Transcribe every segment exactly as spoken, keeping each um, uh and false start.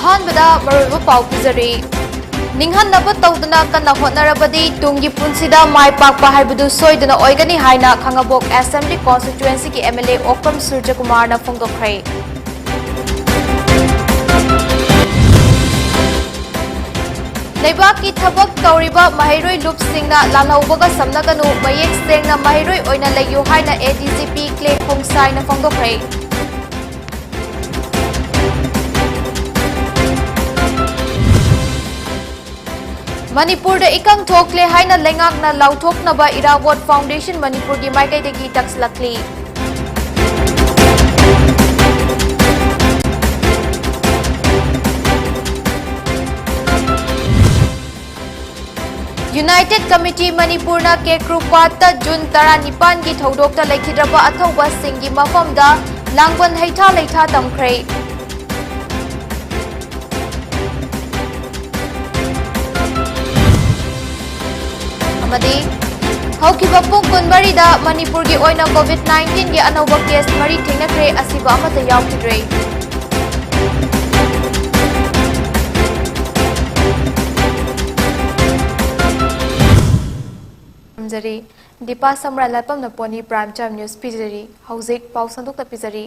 ꯑꯍꯥꯟꯕꯗ ꯃꯔꯨꯑꯣꯏꯕ ꯄꯥꯎ ꯄꯤꯖꯔꯤ꯫ ꯅꯤꯡꯍꯟꯅꯕ ꯇꯧꯗꯅ ꯀꯟꯅ ꯍꯣꯠꯅꯔꯕꯗꯤ ꯇꯨꯡꯒꯤ ꯄꯨꯟꯁꯤꯗ ꯃꯥꯏ ꯄꯥꯛꯄ ꯍꯥꯏꯕꯗꯨ ꯁꯣꯏꯗꯅ ꯑꯣꯏꯒꯅꯤ ꯍꯥꯏꯅ ꯈꯥꯉꯕꯣꯛ Assembly Constituencyꯒꯤ M L A Okram ꯁꯨꯔꯖꯀꯨꯃꯥꯔꯅ ꯐꯣꯡꯗꯣꯛꯈ꯭ꯔꯦ꯫ ꯂꯩꯕꯥꯛꯀꯤ ꯊꯕꯛ ꯇꯧꯔꯤꯕ ꯃꯍꯩꯔꯣꯏ ꯂꯨꯞꯁꯤꯡꯅ ꯂꯥꯜꯍꯧꯕꯒ ꯁꯝꯅꯒꯅꯨ, ꯃꯌꯦꯛ ꯁꯦꯡꯅ ꯃꯍꯩꯔꯣꯏ ꯑꯣꯏꯅ ꯂꯩꯌꯨ ꯍꯥꯏꯅ A D G P ꯀ꯭ꯂꯦ ꯈꯣꯡꯁꯥꯏꯅ ꯐꯣꯡꯗꯣꯛꯈ꯭ꯔꯦ꯫ ꯃꯅꯤꯄꯨꯔꯗ ꯏꯀꯪ ꯊꯣꯛꯂꯦ ꯍꯥꯏꯅ ꯂꯩꯉꯥꯛꯅ ꯂꯥꯎꯊꯣꯛꯅꯕ ꯏꯔꯥꯕꯣꯠ Foundation ꯃꯅꯤꯄꯨꯔꯒꯤ ꯃꯥꯏꯀꯩꯗꯒꯤ ꯇꯛꯁꯂꯛꯂꯤ꯫ United Committee ꯃꯅꯤꯄꯨꯔꯅ ꯀꯦꯀ꯭ꯔꯨꯄꯥꯠꯇ ꯖꯨꯟ ꯇꯔꯥꯅꯤꯄꯥꯟꯒꯤ ꯊꯧꯗꯣꯛꯇ ꯂꯩꯈꯤꯗ꯭ꯔꯕ ꯑꯊꯧꯕꯁꯤꯡꯒꯤ ꯃꯐꯝꯗ ꯂꯥꯡꯕꯟ ꯍꯩꯊꯥ ꯂꯩꯊꯥ ꯇꯝꯈ꯭ꯔꯦ꯫ ꯑꯃꯗꯤ ꯍꯧꯈꯤꯕ ꯄꯨꯡ ꯀꯨꯟꯃꯔꯤꯗ ꯃꯅꯤꯄꯨꯔꯒꯤ ꯑꯣꯏꯅ COVID nineteen ꯒꯤ ꯑꯅꯧꯕ case ꯃꯔꯤ ꯊꯦꯡꯅꯈ꯭ꯔꯦ, ꯑꯁꯤꯕ ꯑꯃꯠꯇ ꯌꯥꯎꯈꯤꯗ꯭ꯔꯦ꯫ ꯊꯝꯖꯔꯤ꯫ ꯗꯤꯄꯥ ꯁꯝꯔꯥ ꯂꯥꯠꯄꯝꯅ ꯄꯣꯅꯤ Prime Time News ꯄꯤꯖꯔꯤ꯫ ꯍꯧꯖꯤꯛ ꯄꯥꯎ ꯁꯟꯗꯣꯛꯅ ꯄꯤꯖꯔꯤ꯫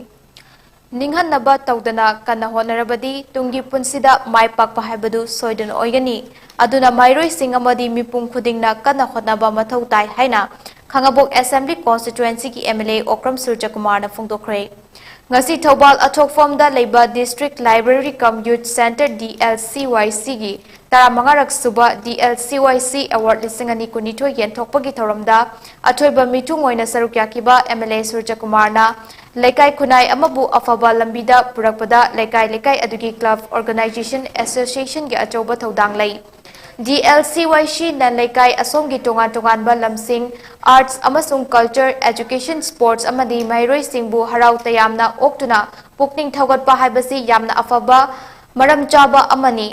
ꯅꯤꯡꯍꯟꯅꯕ ꯇꯧꯗꯅ ꯀꯟꯅ ꯍꯣꯠꯅꯔꯕꯗꯤ ꯇꯨꯡꯒꯤ ꯄꯨꯟꯁꯤꯗ ꯃꯥꯏ ꯄꯥꯛꯄ ꯍꯥꯏꯕꯗꯨ ꯁꯣꯏꯗꯅ ꯑꯣꯏꯒꯅꯤ꯫ ꯑꯗꯨꯅ ꯃꯍꯩꯔꯣꯏꯁꯤꯡ ꯑꯃꯗꯤ ꯃꯤꯄꯨꯝ ꯈꯨꯗꯤꯡꯅ ꯀꯟꯅ ꯍꯣꯠꯅꯕ ꯃꯊꯧ ꯇꯥꯏ ꯍꯥꯏꯅ ꯈꯥꯉꯕꯣꯛ Assembly Constituencyꯒꯤ M L A Okram ꯁꯨꯔꯖꯀꯨꯃꯥꯔꯅ ꯐꯣꯡꯗꯣꯛꯈ꯭ꯔꯦ꯫ ꯉꯁꯤ ꯊꯧꯕꯥꯜ ꯑꯊꯣꯛꯐꯝꯗ ꯂꯩꯕ District Library cum Youth Centre D L C Y Cꯒꯤ ꯇꯔꯥꯃꯉꯥꯔꯛ ꯁꯨꯕ D L C Y C Award ꯂꯤꯁꯤꯡ ꯑꯅꯤ ꯀꯨꯟꯅꯤꯊꯣꯏ ꯌꯦꯟꯊꯣꯛꯄꯒꯤ ꯊꯧꯔꯝꯗ ꯑꯊꯣꯏꯕ ꯃꯤꯊꯨꯡ ꯑꯣꯏꯅ ꯁꯔꯨꯛ ꯌꯥꯈꯤꯕ M L A ꯁꯨꯔꯖꯀꯨꯃꯥꯔꯅ ꯂꯩꯀꯥꯏ ꯈꯨꯟꯅꯥꯏ ꯑꯃꯕꯨ ꯑꯐꯕ ꯂꯝꯕꯤꯗ ꯄꯨꯔꯛꯄꯗ ꯂꯩꯀꯥꯏ ꯂꯩꯀꯥꯏ ꯑꯗꯨꯒꯤ club, organisation, associationꯒꯤ ꯑꯆꯧꯕ ꯊꯧꯗꯥꯡ ꯂꯩ꯫ D L C Y Cꯅ ꯂꯩꯀꯥꯏ ꯑꯁꯣꯝꯒꯤ ꯇꯣꯉꯥꯟ ꯇꯣꯉꯥꯟꯕ ꯂꯝꯁꯤꯡ, arts ꯑꯃꯁꯨꯡ culture, education, sports ꯑꯃꯗꯤ ꯃꯍꯩꯔꯣꯏꯁꯤꯡꯕꯨ ꯍꯔꯥꯎ ꯇꯌꯥꯝꯅ ꯑꯣꯛꯇꯨꯅ ꯄꯨꯛꯅꯤꯡ ꯊꯧꯒꯠꯄ ꯍꯥꯏꯕꯁꯤ ꯌꯥꯝꯅ ꯑꯐꯕ, ꯃꯔꯝ ꯆꯥꯕ ꯑꯃꯅꯤ꯫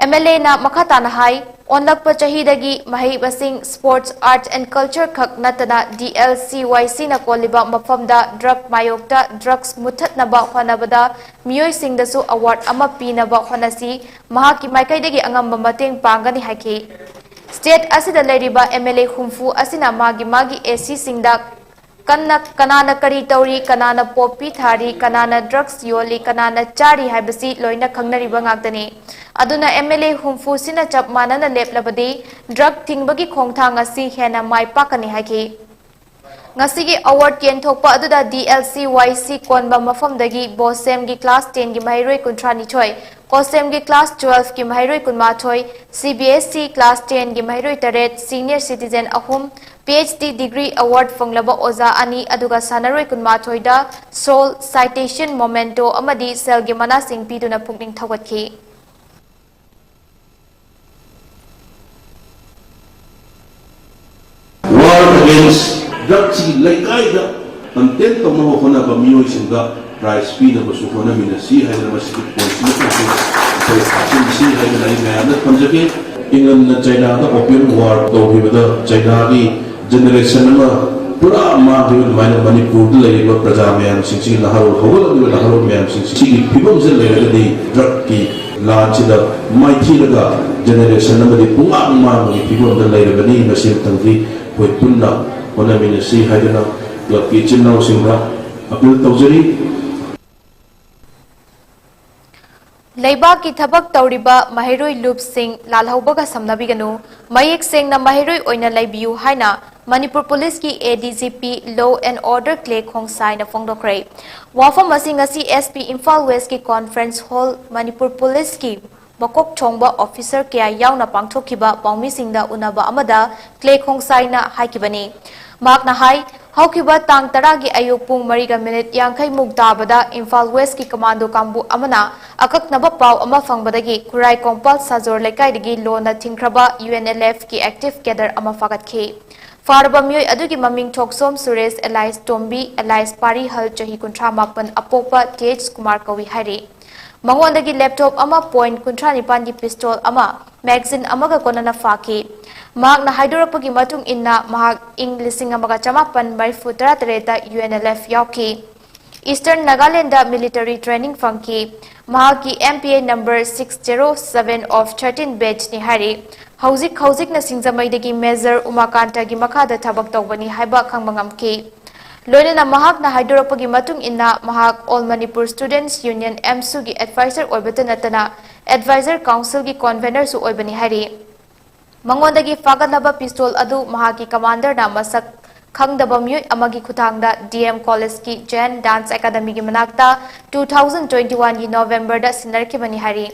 ꯑꯦꯝ ꯑꯦꯜ ꯑꯦꯅ ꯃꯈꯥ ꯇꯥꯅ ꯍꯥꯏ, ꯑꯣꯟꯂꯛꯄ ꯆꯍꯤꯗꯒꯤ ꯃꯍꯩ ꯃꯁꯤꯡ, sports, art and culture ꯈꯛ ꯅꯠꯇꯅ D L C Y Cꯅ ꯀꯣꯜꯂꯤꯕ ꯃꯐꯝꯗ drug ꯃꯥꯌꯣꯛꯇ drugs ꯃꯨꯠꯊꯠꯅꯕ ꯍꯣꯠꯅꯕꯗ ꯃꯤꯑꯣꯏꯁꯤꯡꯗꯁꯨ award ꯑꯃ ꯄꯤꯅꯕ ꯍꯣꯠꯅꯁꯤ, ꯃꯍꯥꯛꯀꯤ ꯃꯥꯏꯀꯩꯗꯒꯤ ꯑꯉꯝꯕ ꯃꯇꯦꯡ ꯄꯥꯡꯒꯅꯤ ꯍꯥꯏꯈꯤ꯫ State ꯑꯁꯤꯗ ꯂꯩꯔꯤꯕ M L A ꯍꯨꯝꯐꯨ ꯑꯁꯤꯅ ꯃꯥꯒꯤ ꯃꯥꯒꯤ A Cꯁꯤꯡꯗ ꯀꯟꯅ ꯀꯅꯥꯅ ꯀꯔꯤ ꯇꯧꯔꯤ, ꯀꯅꯥꯅ poppy ꯊꯥꯔꯤ, ꯀꯅꯥꯅ drugs ꯌꯣꯜꯂꯤ, ꯀꯅꯥꯅ ꯆꯥꯔꯤ ꯍꯥꯏꯕꯁꯤ ꯂꯣꯏꯅ ꯈꯪꯅꯔꯤꯕ ꯉꯥꯛꯇꯅꯤ꯫ ꯑꯗꯨꯅ M L A ꯍꯨꯝꯐꯨꯁꯤꯅ ꯆꯞ ꯃꯥꯟꯅꯅ ꯂꯦꯞꯂꯕꯗꯤ drug ꯊꯤꯡꯕꯒꯤ ꯈꯣꯡꯊꯥꯡ ꯑꯁꯤ ꯍꯦꯟꯅ ꯃꯥꯏ ꯄꯥꯛꯀꯅꯤ ꯍꯥꯏꯈꯤ꯫ ꯉꯁꯤꯒꯤ award ꯌꯦꯟꯊꯣꯛꯄ ꯑꯗꯨꯗ D L C Y C ꯀꯣꯟꯕ ꯃꯐꯝꯗꯒꯤ BOSEMꯒꯤ class tenꯒꯤ ꯃꯍꯩꯔꯣꯏ ꯀꯨꯟꯊ꯭ꯔꯥ ꯅꯤꯊꯣꯏ, COSEMꯒꯤ class twelveꯀꯤ ꯃꯍꯩꯔꯣꯏ ꯀꯨꯟꯃꯥꯊꯣꯏ, C B S E class tenꯒꯤ ꯃꯍꯩꯔꯣꯏ ꯇꯔꯦꯠ, senior citizen ꯑꯍꯨꯝ, P H D degree award ꯐꯪꯂꯕ ꯑꯣꯖꯥ ꯑꯅꯤ, ꯑꯗꯨꯒ ꯁꯥꯟꯅꯔꯣꯏ ꯀꯨꯟꯃꯥꯊꯣꯏꯗ shawl, citation, memento ꯑꯃꯗꯤ ꯁꯦꯜꯒꯤ ꯃꯅꯥꯁꯤꯡ ꯄꯤꯗꯨꯅ ꯄꯨꯛꯅꯤꯡ ꯊꯧꯒꯠꯈꯤ꯫ War against drugꯁꯤ ꯂꯩꯀꯥꯏꯗ contain ꯇꯧꯅꯕ ꯍꯣꯠꯅꯕ ꯃꯤꯑꯣꯏꯁꯤꯡꯗ prize ꯄꯤꯅꯕꯁꯨ ꯍꯣꯠꯅꯃꯤꯟꯅꯁꯤ ꯍꯥꯏꯗꯅ ꯃꯁꯤꯒꯤ conferenceꯁꯤꯗ ꯑꯩꯈꯣꯏ ꯍꯥꯞꯆꯤꯟꯁꯤ ꯍꯥꯏꯗꯅ ꯑꯩ ꯃꯌꯥꯝꯗ ꯊꯝꯖꯒꯦ꯫ Englandꯅ Chinaꯗ opium war ꯇꯧꯈꯤꯕꯗ Chinaꯒꯤ generation ꯑꯃ ꯄꯨꯔꯥ ꯃꯥꯡꯈꯤꯕ ꯑꯗꯨꯃꯥꯏꯅ ꯃꯅꯤꯄꯨꯔꯗ ꯂꯩꯔꯤꯕ ꯄ꯭ꯔꯖꯥ ꯃꯌꯥꯝꯁꯤꯡꯁꯤ, ꯅꯍꯥꯔꯣꯜ, ꯍꯧꯒꯠꯂꯛꯂꯤꯕ ꯅꯍꯥꯔꯣꯜ ꯃꯌꯥꯝꯁꯤꯡꯁꯤ ꯁꯤꯒꯤ ꯐꯤꯕꯝꯁꯤꯗ ꯂꯩꯔꯒꯗꯤ drugꯀꯤ ꯂꯥꯟꯁꯤꯗ ꯃꯥꯏꯊꯤꯔꯒ generation ꯑꯃꯗꯤ ꯄꯨꯡꯃꯥꯡ ꯃꯥꯡꯕꯒꯤ ꯐꯤꯕꯝꯗ ꯂꯩꯔꯕꯅꯤ꯫ ꯃꯁꯤ ꯑꯃꯇꯪꯗꯤ ꯑꯩꯈꯣꯏ ꯄꯨꯟꯅ ꯍꯣꯠꯅꯃꯤꯟꯅꯁꯤ ꯍꯥꯏꯗꯨꯅ clubꯀꯤ ꯏꯆꯤꯟ ꯏꯅꯥꯎꯁꯤꯡꯗ appeal ꯇꯧꯖꯔꯤ꯫ ꯂꯩꯕꯥꯛꯀꯤ ꯊꯕꯛ ꯇꯧꯔꯤꯕ ꯃꯍꯩꯔꯣꯏ ꯂꯨꯞꯁꯤꯡ ꯂꯥꯜꯍꯧꯕꯒ ꯁꯝꯅꯕꯤꯒꯅꯨ, ꯃꯌꯦꯛ ꯁꯦꯡꯅ ꯃꯍꯩꯔꯣꯏ ꯑꯣꯏꯅ ꯂꯩꯕꯤꯌꯨ ꯍꯥꯏꯅ ꯃꯅꯤꯄꯨꯔ ꯄꯨꯂꯤꯁꯀꯤ A D G P Law and Order ꯀ꯭ꯂꯦ ꯈꯣꯡꯁꯥꯏꯅ ꯐꯣꯡꯗꯣꯛꯈ꯭ꯔꯦ꯫ ꯋꯥꯐꯝ ꯑꯁꯤ ꯉꯁꯤ S P ꯏꯝꯐꯥꯜ ꯋꯦꯁꯀꯤ conference hall ꯃꯅꯤꯄꯨꯔ ꯄꯨꯂꯤꯁꯀꯤ ꯃꯀꯣꯛ ꯊꯣꯡꯕ officer ꯀꯌꯥ ꯌꯥꯎꯅ ꯄꯥꯡꯊꯣꯛꯈꯤꯕ ꯄꯥꯎꯃꯤꯁꯤꯡꯗ ꯎꯅꯕ ꯑꯃꯗ ꯀ꯭ꯂꯦ ꯈꯣꯡꯁꯥꯏꯅ ꯍꯥꯏꯈꯤꯕꯅꯤ꯫ ꯃꯍꯥꯛꯅ ꯍꯥꯏ, ꯍꯧꯈꯤꯕ ꯇꯥꯡ ꯇꯔꯥꯒꯤ ꯑꯌꯨꯛ ꯄꯨꯡ ꯃꯔꯤꯒ minute ꯌꯥꯡꯈꯩ ꯃꯨꯛ ꯇꯥꯕꯗ ꯏꯝꯐꯥꯜ ꯋꯦꯁꯀꯤ commando ꯀꯥꯡꯕꯨ ꯑꯃꯅ ꯑꯀꯛꯅꯕ ꯄꯥꯎ ꯑꯃ ꯐꯪꯕꯗꯒꯤ ꯈꯨꯔꯥꯏ ꯀꯣꯡꯄꯥꯜ ꯁꯥꯖꯣꯔ ꯂꯩꯀꯥꯏꯗꯒꯤ ꯂꯣꯟꯅ ꯊꯤꯡꯈ꯭ꯔꯕ U N L Fꯀꯤ active cadre ꯑꯃ ꯐꯥꯒꯠꯈꯤ꯫ ꯐꯥꯔꯕ ꯃꯤꯑꯣꯏ ꯑꯗꯨꯒꯤ ꯃꯃꯤꯡ ꯊꯣꯛꯁꯣꯝ ꯁꯨꯔꯦꯁ alias ꯇꯣꯝꯕꯤ alias ꯄꯥꯔꯤꯍꯜ, ꯆꯍꯤ ꯀꯨꯟꯊ꯭ꯔꯥ ꯃꯥꯄꯟ, ꯑꯄꯣꯛꯄ ꯇꯤ ꯑꯩꯆ ꯀꯨꯃꯥꯔ ꯀꯧꯏ ꯍꯥꯏꯔꯤ꯫ ꯃꯉꯣꯟꯗꯒꯤ laptop ꯑꯃ, point ꯀꯨꯟꯊ꯭ꯔꯥ ꯅꯤꯄꯥꯟꯒꯤ pistol ꯑꯃ, magazine ꯑꯃꯒ ꯀꯣꯟꯅꯅ ꯐꯥꯈꯤ꯫ ꯃꯍꯥꯛꯅ ꯍꯥꯏꯗꯣꯔꯛꯄꯒꯤ ꯃꯇꯨꯡ ꯏꯟꯅ, ꯃꯍꯥꯛ ꯏꯪ ꯂꯤꯁꯤꯡ ꯑꯃꯒ ꯆꯃꯥꯄꯟ ꯃꯔꯤꯐꯨ ꯇꯔꯥ ꯇꯔꯦꯠꯇ ꯌꯨ ꯑꯦꯟ ꯑꯦꯜ ꯑꯦꯐ ꯌꯥꯎꯈꯤ꯫ Eastern Nagaland ꯗ military training ꯐꯪꯈꯤ꯫ ꯃꯍꯥꯛꯀꯤ M P A number six zero seven of thirteen batch ꯅꯤ ꯍꯥꯏꯔꯤ꯫ ꯍꯧꯖꯤꯛ ꯍꯧꯖꯤꯛꯅ ꯁꯤꯡꯖꯃꯩꯗꯒꯤ Major ꯎꯃꯥꯀꯥꯟꯇꯒꯤ ꯃꯈꯥꯗ ꯊꯕꯛ ꯇꯧꯕꯅꯤ ꯍꯥꯏꯕ ꯈꯪꯕ ꯉꯝꯈꯤ꯫ ꯂꯣꯏꯅꯅ ꯃꯍꯥꯛꯅ ꯍꯥꯏꯗꯣꯔꯛꯄꯒꯤ ꯃꯇꯨꯡ ꯏꯟꯅ, ꯃꯍꯥꯛ All Manipur Students Union, AMSU ꯒꯤ advisor ꯑꯣꯏꯕꯇ ꯅꯠꯇꯅ advisor council ꯒꯤ convener ꯁꯨ ꯑꯣꯏꯕꯅꯤ ꯍꯥꯏꯔꯤ꯫ ꯃꯉꯣꯟꯗꯒꯤ ꯐꯥꯒꯠꯂꯕ pistol ꯑꯗꯨ ꯃꯍꯥꯛꯀꯤ commander ꯅ ꯃꯁꯛ ꯈꯪꯗꯕ ꯃꯤꯑꯣꯏ ꯑꯃꯒꯤ ꯈꯨꯠꯊꯥꯡꯗ D M College ꯀꯤ Jain Dance Academy ꯒꯤ ꯃꯅꯥꯛꯇ two thousand twenty one ꯒꯤ November ꯗ ꯁꯤꯟꯅꯔꯛꯈꯤꯕꯅꯤ ꯍꯥꯏꯔꯤ꯫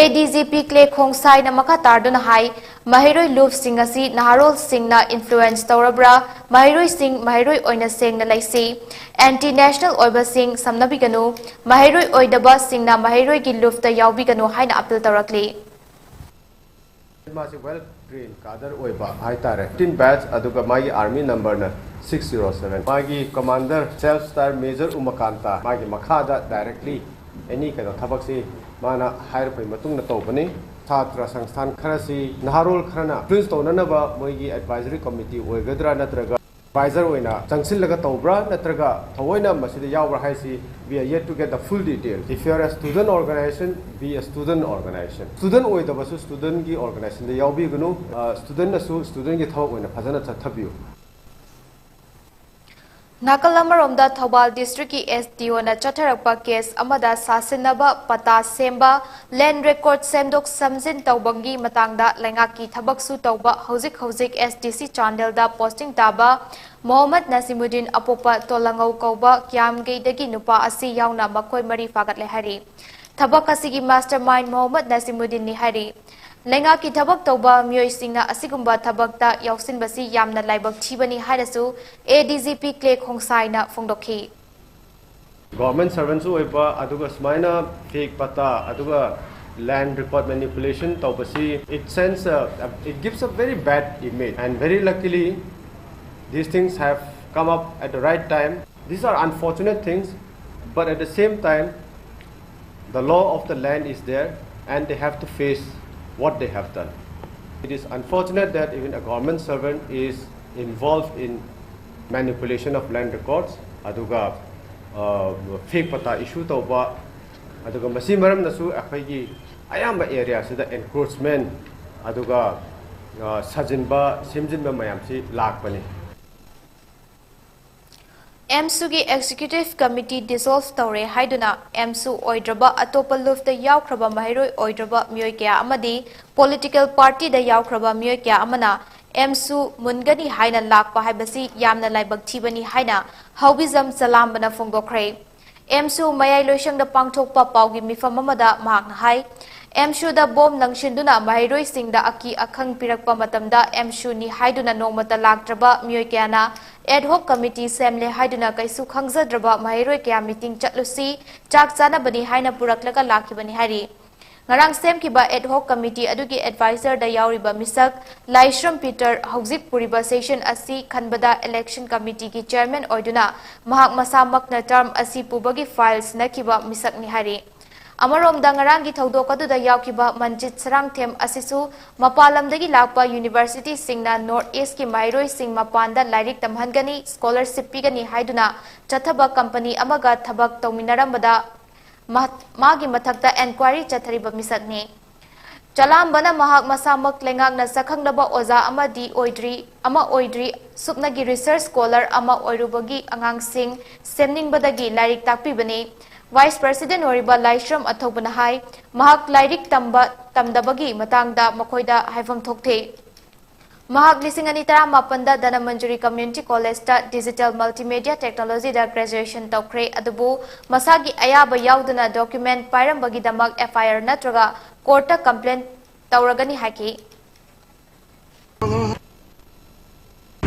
A D G P ꯀ꯭ꯂꯦ ꯈꯣꯡꯁꯥꯏꯅ ꯃꯈꯥ ꯇꯥꯔꯗꯨꯅ ꯍꯥꯏ, ꯃꯍꯩꯔꯣꯏ ꯂꯨꯞꯁꯤꯡ ꯑꯁꯤ ꯅꯍꯥꯔꯣꯜꯁꯤꯡꯅ influence ꯇꯧꯔꯕ꯭ꯔꯥ? ꯃꯍꯩꯔꯣꯏꯁꯤꯡ ꯃꯍꯩꯔꯣꯏ ꯑꯣꯏꯅ ꯁꯦꯡꯅ ꯂꯩꯁꯤ꯫ Anti national ꯑꯣꯏꯕꯁꯤꯡ ꯁꯝꯅꯕꯤꯒꯅꯨ꯫ ꯃꯍꯩꯔꯣꯏ ꯑꯣꯏꯗꯕꯁꯤꯡꯅ ꯃꯍꯩꯔꯣꯏꯒꯤ ꯂꯨꯞꯇ ꯌꯥꯎꯕꯤꯒꯅꯨ ꯍꯥꯏꯅ appeal ꯇꯧꯔꯛꯂꯤ꯫ ꯃꯥꯁꯤ well trained cadre ꯑꯣꯏꯕ ꯍꯥꯏꯇꯥꯔꯦ꯫ Fifteen batch, ꯑꯗꯨꯒ ꯃꯥꯒꯤ army number ꯅ six zero seven꯫ ꯃꯥꯒꯤ commander self style Major ꯎꯃꯥꯀꯥꯟꯇ, ꯃꯥꯒꯤ ꯃꯈꯥꯗ directly any ꯀꯩꯅꯣ ꯊꯕꯛꯁꯤ ꯃꯥꯅ ꯍꯥꯏꯔꯛꯄꯒꯤ ꯃꯇꯨꯡꯗ ꯇꯧꯕꯅꯤ꯫ ꯁꯥꯇ꯭ꯔ ꯁꯪꯁꯊꯥꯟ ꯈꯔꯁꯤ ꯅꯍꯥꯔꯣꯜ ꯈꯔꯅ influence ꯇꯧꯅꯅꯕ ꯃꯣꯏꯒꯤ advisory committee ꯑꯣꯏꯒꯗ꯭ꯔꯥ ꯅꯠꯇ꯭ꯔꯒ advisor ꯑꯣꯏꯅ ꯆꯪꯁꯤꯜꯂꯒ ꯇꯧꯕ꯭ꯔꯥ ꯅꯠꯇ꯭ꯔꯒ ꯊꯑꯣꯏꯅ ꯃꯁꯤꯗ ꯌꯥꯎꯕ꯭ꯔꯥ ꯍꯥꯏꯁꯤ, we are yet to get the full detail. If you are a student organization, be a student organization. Student ꯑꯣꯏꯗꯕꯁꯨ student ꯀꯤ organization ꯗ ꯌꯥꯎꯕꯤꯒꯅꯨ꯫ ꯑ, student ꯅꯁꯨ student ꯀꯤ ꯊꯕꯛ ꯑꯣꯏꯅ ꯐꯖꯅ ꯆꯠꯊꯕꯤꯌꯨ꯫ ꯅꯥꯀꯜ ꯑꯃꯔꯣꯝꯗ, ꯊꯧꯕꯥꯜ district ꯀꯤ S D O ꯅ ꯆꯠꯊꯔꯛꯄ case ꯑꯃꯗ ꯁꯥꯁꯤꯟꯅꯕ, ꯄꯇꯥ ꯁꯦꯝꯕ, land record ꯁꯦꯝꯗꯣꯛ ꯁꯦꯝꯖꯤꯟ ꯇꯧꯕꯒꯤ ꯃꯇꯥꯡꯗ ꯂꯩꯉꯥꯛꯀꯤ ꯊꯕꯛꯁꯨ ꯇꯧꯕ ꯍꯧꯖꯤꯛ ꯍꯧꯖꯤꯛ S D C ꯆꯥꯟꯗꯦꯜꯗ posting ꯇꯥꯕ ꯃꯣꯍꯝꯃꯗ ꯅꯁꯤꯃꯨꯗꯤꯟ ꯑꯄꯣꯛꯄ ꯇꯣꯂꯉꯧ ꯀꯧꯕ ꯀ꯭ꯌꯥꯝꯒꯩꯗꯒꯤ ꯅꯨꯄꯥ ꯑꯁꯤ ꯌꯥꯎꯅ ꯃꯈꯣꯏ ꯃꯔꯤ ꯐꯥꯒꯠꯂꯦ ꯍꯥꯏꯔꯤ꯫ ꯊꯕꯛ ꯑꯁꯤꯒꯤ mastermind ꯃꯣꯍꯝꯃꯗ ꯅꯁꯤꯃꯨꯗꯤꯟꯅꯤ ꯍꯥꯏꯔꯤ꯫ ꯂꯩꯉꯥꯛꯀꯤ ꯊꯕꯛ ꯇꯧꯕ ꯃꯤꯑꯣꯏꯁꯤꯡꯅ ꯑꯁꯤꯒꯨꯝꯕ ꯊꯕꯛꯇ ꯌꯥꯎꯁꯤꯟꯕꯁꯤ ꯌꯥꯝꯅ ꯂꯥꯏꯕꯛ ꯊꯤꯕꯅꯤ ꯍꯥꯏꯅꯁꯨ A D G P ꯀ꯭ꯂꯦ ꯈꯣꯡꯁꯥꯏꯅ ꯐꯣꯡꯗꯣꯛꯈꯤ꯫ Government servant ꯁꯨ ꯑꯣꯏꯕ, ꯑꯗꯨꯒ ꯁꯨꯃꯥꯏꯅ fake ꯄꯇꯥ, ꯑꯗꯨꯒ Land record manipulation ꯇꯧꯕꯁꯤ, it sends a, it gives a very bad image, and very luckily these things have come up at the right time. These are unfortunate things, but at the same time, the law of the land is there and they have to face what they have done. It is unfortunate that even a government servant is involved in manipulation of land records, ꯑꯗꯨꯒ ꯐꯦꯛ ꯄꯇꯥ ꯏꯁꯨ ꯇꯧꯕ, ꯑꯗꯨꯒ ꯃꯁꯤ ꯃꯔꯝꯅꯁꯨ ꯑꯩꯈꯣꯏꯒꯤ ꯑꯌꯥꯝꯕ ꯑꯦꯔꯤꯌꯥꯁꯤꯗ ꯑꯦꯟꯀ꯭ꯔꯣꯆꯃꯦꯟ ꯑꯗꯨꯒ ꯁꯥꯖꯤꯟꯕ ꯁꯦꯝꯖꯤꯟꯕ ꯃꯌꯥꯝꯁꯤ ꯂꯥꯛꯄꯅꯤ꯫ ꯑꯦꯝꯁꯨꯒꯤ ꯑꯦꯛꯖꯤꯀ꯭ꯌꯨꯇꯤꯚ ꯀꯃꯤꯇꯤ ꯗꯤꯁꯣꯜꯚ ꯇꯧꯔꯦ ꯍꯥꯏꯗꯨꯅ ꯑꯦꯝꯁꯨ ꯑꯣꯏꯗ꯭ꯔꯕ ꯑꯇꯣꯞꯄ ꯂꯨꯞꯇ ꯌꯥꯎꯈ꯭ꯔꯕ ꯃꯍꯩꯔꯣꯏ ꯑꯣꯏꯗ꯭ꯔꯕ ꯃꯤꯑꯣꯏ ꯀꯌꯥ ꯑꯃꯗꯤ ꯄꯣꯂꯤꯇꯤꯀꯦꯜ ꯄꯥꯔꯇꯤꯗ ꯌꯥꯎꯈ꯭ꯔꯕ ꯃꯤꯑꯣꯏ ꯀꯌꯥ ꯑꯃꯅ ꯑꯦꯝꯁꯨ ꯃꯨꯟꯒꯅꯤ ꯍꯥꯏꯅ ꯂꯥꯛꯄ ꯍꯥꯏꯕꯁꯤ ꯌꯥꯝꯅ ꯂꯥꯏꯕꯛ ꯊꯤꯕꯅꯤ ꯍꯥꯏꯅ ꯍꯧꯕꯤꯖꯝ ꯆꯂꯥꯝꯕꯅ ꯐꯣꯡꯗꯣꯛꯈ꯭ꯔꯦ꯫ ꯑꯦꯝꯁꯨ ꯃꯌꯥꯏ ꯂꯣꯏꯁꯪꯗ ꯄꯥꯡꯊꯣꯛꯄ ꯄꯥꯎꯒꯤ ꯃꯤꯐꯝ ꯑꯃꯗ ꯃꯍꯥꯛꯅ ꯍꯥꯏ, ꯑꯦꯝꯁꯨꯗ ꯕꯣꯝ ꯂꯪꯁꯤꯟꯗꯨꯅ ꯃꯍꯩꯔꯣꯏꯁꯤꯡꯗ ꯑꯀꯤ ꯑꯈꯪ ꯄꯤꯔꯛꯄ ꯃꯇꯝꯗ ꯑꯦꯝꯁꯨꯅꯤ ꯍꯥꯏꯗꯨꯅ ꯅꯣꯡꯃꯇ ꯂꯥꯛꯇ꯭ꯔꯕ ꯃꯤꯑꯣꯏ ꯀꯌꯥꯅ ꯑꯦꯗ ꯍꯣꯛ ꯀꯃꯤꯇꯤ ꯁꯦꯝꯂꯦ ꯍꯥꯏꯗꯨꯅ ꯀꯩꯁꯨ ꯈꯪꯖꯗ꯭ꯔꯕ ꯃꯍꯩꯔꯣꯏ ꯀꯌꯥ ꯃꯤꯇꯤꯡ ꯆꯠꯂꯨꯁꯤ, ꯆꯥꯛ ꯆꯥꯅꯕꯅꯤ ꯍꯥꯏꯅ ꯄꯨꯔꯛꯂꯒ ꯂꯥꯛꯈꯤꯕꯅꯤ ꯍꯥꯏꯔꯤ꯫ ꯉꯔꯥꯡ ꯁꯦꯝꯈꯤꯕ ꯑꯦꯗ ꯍꯣꯛ ꯀꯃꯤꯇꯤ ꯑꯗꯨꯒꯤ ꯑꯦꯗꯚꯥꯏꯖꯔꯗ ꯌꯥꯎꯔꯤꯕ ꯃꯤꯁꯛ ꯂꯥꯏꯁ꯭ꯔꯝ ꯄꯤꯇꯔ ꯍꯧꯖꯤꯛ ꯄꯨꯔꯤꯕ ꯁꯦꯁꯟ ꯑꯁꯤ ꯈꯟꯕꯗ ꯏꯂꯦꯛꯁꯟ ꯀꯃꯤꯇꯤꯒꯤ ꯆꯦꯌꯔꯃꯦꯟ ꯑꯣꯏꯗꯨꯅ ꯃꯍꯥꯛ ꯃꯁꯥꯃꯛꯅ ꯇꯔꯝ ꯑꯁꯤ ꯄꯨꯕꯒꯤ ꯐꯥꯏꯜ ꯁꯤꯟꯅꯈꯤꯕ ꯃꯤꯁꯛꯅꯤ ꯍꯥꯏꯔꯤ꯫ ꯑꯃꯔꯣꯝꯗ ꯉꯔꯥꯡꯒꯤ ꯊꯧꯗꯣꯛ ꯑꯗꯨꯗ ꯌꯥꯎꯈꯤꯕ ꯃꯟꯖꯤꯠ ꯁꯔꯥꯡꯊꯦꯝ ꯑꯁꯤꯁꯨ ꯃꯄꯥꯟ ꯂꯝꯗꯒꯤ ꯂꯥꯛꯄ ꯌꯨꯅꯤꯚꯔꯁꯤꯇꯤꯁꯤꯡꯅ ꯅꯣꯔꯠ ꯏꯁꯀꯤ ꯃꯍꯩꯔꯣꯏꯁꯤꯡ ꯃꯄꯥꯟꯗ ꯂꯥꯏꯔꯤꯛ ꯇꯝꯍꯟꯒꯅꯤ, ꯁ꯭ꯀꯣꯂꯔꯁꯤꯞ ꯄꯤꯒꯅꯤ ꯍꯥꯏꯗꯨꯅ ꯆꯠꯊꯕ ꯀꯝꯄꯅꯤ ꯑꯃꯒ ꯊꯕꯛ ꯇꯧꯃꯤꯟꯅꯔꯝꯕꯗ ꯃꯥꯒꯤ ꯃꯊꯛꯇ ꯑꯦꯟꯀ꯭ꯋꯥꯏꯔꯤ ꯆꯠꯊꯔꯤꯕ ꯃꯤꯁꯛꯅꯤ꯫ ꯆꯂꯥꯝꯕꯅ ꯃꯍꯥꯛ ꯃꯁꯥꯃꯛ ꯂꯩꯉꯥꯛꯅ ꯁꯛꯈꯪꯂꯕ ꯑꯣꯖꯥ ꯑꯃꯗꯤ ꯑꯣꯏꯗ꯭ꯔꯤ, ꯑꯃ ꯑꯣꯏꯗ꯭ꯔꯤ, ꯁꯨꯞꯅꯒꯤ ꯔꯤꯁꯔꯆ ꯁ꯭ꯀꯣꯂꯔ ꯑꯃ ꯑꯣꯏꯔꯨꯕꯒꯤ ꯑꯉꯥꯡꯁꯤꯡ ꯁꯦꯝꯅꯤꯡꯕꯗꯒꯤ ꯂꯥꯏꯔꯤꯛ ꯇꯥꯛꯄꯤꯕꯅꯤ꯫ ꯚꯥꯏꯁ ꯄ꯭ꯔꯁꯤꯗꯦꯟ ꯑꯣꯏꯔꯤꯕ ꯂꯥꯏꯁ꯭ꯔꯝ ꯑꯊꯧꯕꯅ ꯍꯥꯏ, ꯃꯍꯥꯛ ꯂꯥꯏꯔꯤꯛ ꯇꯝꯕ ꯇꯝꯗꯕꯒꯤ ꯃꯇꯥꯡꯗ ꯃꯈꯣꯏꯗ ꯍꯥꯏꯐꯝ ꯊꯣꯛꯇꯦ꯫ ꯃꯍꯥꯛ ꯂꯤꯁꯤꯡ ꯑꯅꯤ ꯇꯔꯥꯃꯥꯄꯟꯗ ꯙꯅꯃꯟꯖꯨꯔꯤ ꯀꯝꯃ꯭ꯌꯨꯅꯤꯇꯤ ꯀꯣꯂꯦꯖꯇ ꯗꯤꯖꯤꯇꯦꯜ ꯃꯜꯇꯤꯃꯦꯗꯤꯌꯥ ꯇꯦꯛꯅꯣꯂꯣꯖꯤꯗ ꯒ꯭ꯔꯦꯖꯨꯑꯦꯁꯟ ꯇꯧꯈ꯭ꯔꯦ, ꯑꯗꯨꯕꯨ ꯃꯁꯥꯒꯤ ꯑꯌꯥꯕ ꯌꯥꯎꯗꯅ ꯗꯣꯀ꯭ꯌꯨꯃꯦꯟꯠ ꯄꯥꯏꯔꯝꯕꯒꯤꯗꯃꯛ ꯑꯦꯐ ꯑꯥꯏ ꯑꯥꯔ ꯅꯠꯇ꯭ꯔꯒ ꯀꯣꯔꯠꯇ ꯀꯝꯄ꯭ꯂꯦꯟ ꯇꯧꯔꯒꯅꯤ ꯍꯥꯏꯈꯤ꯫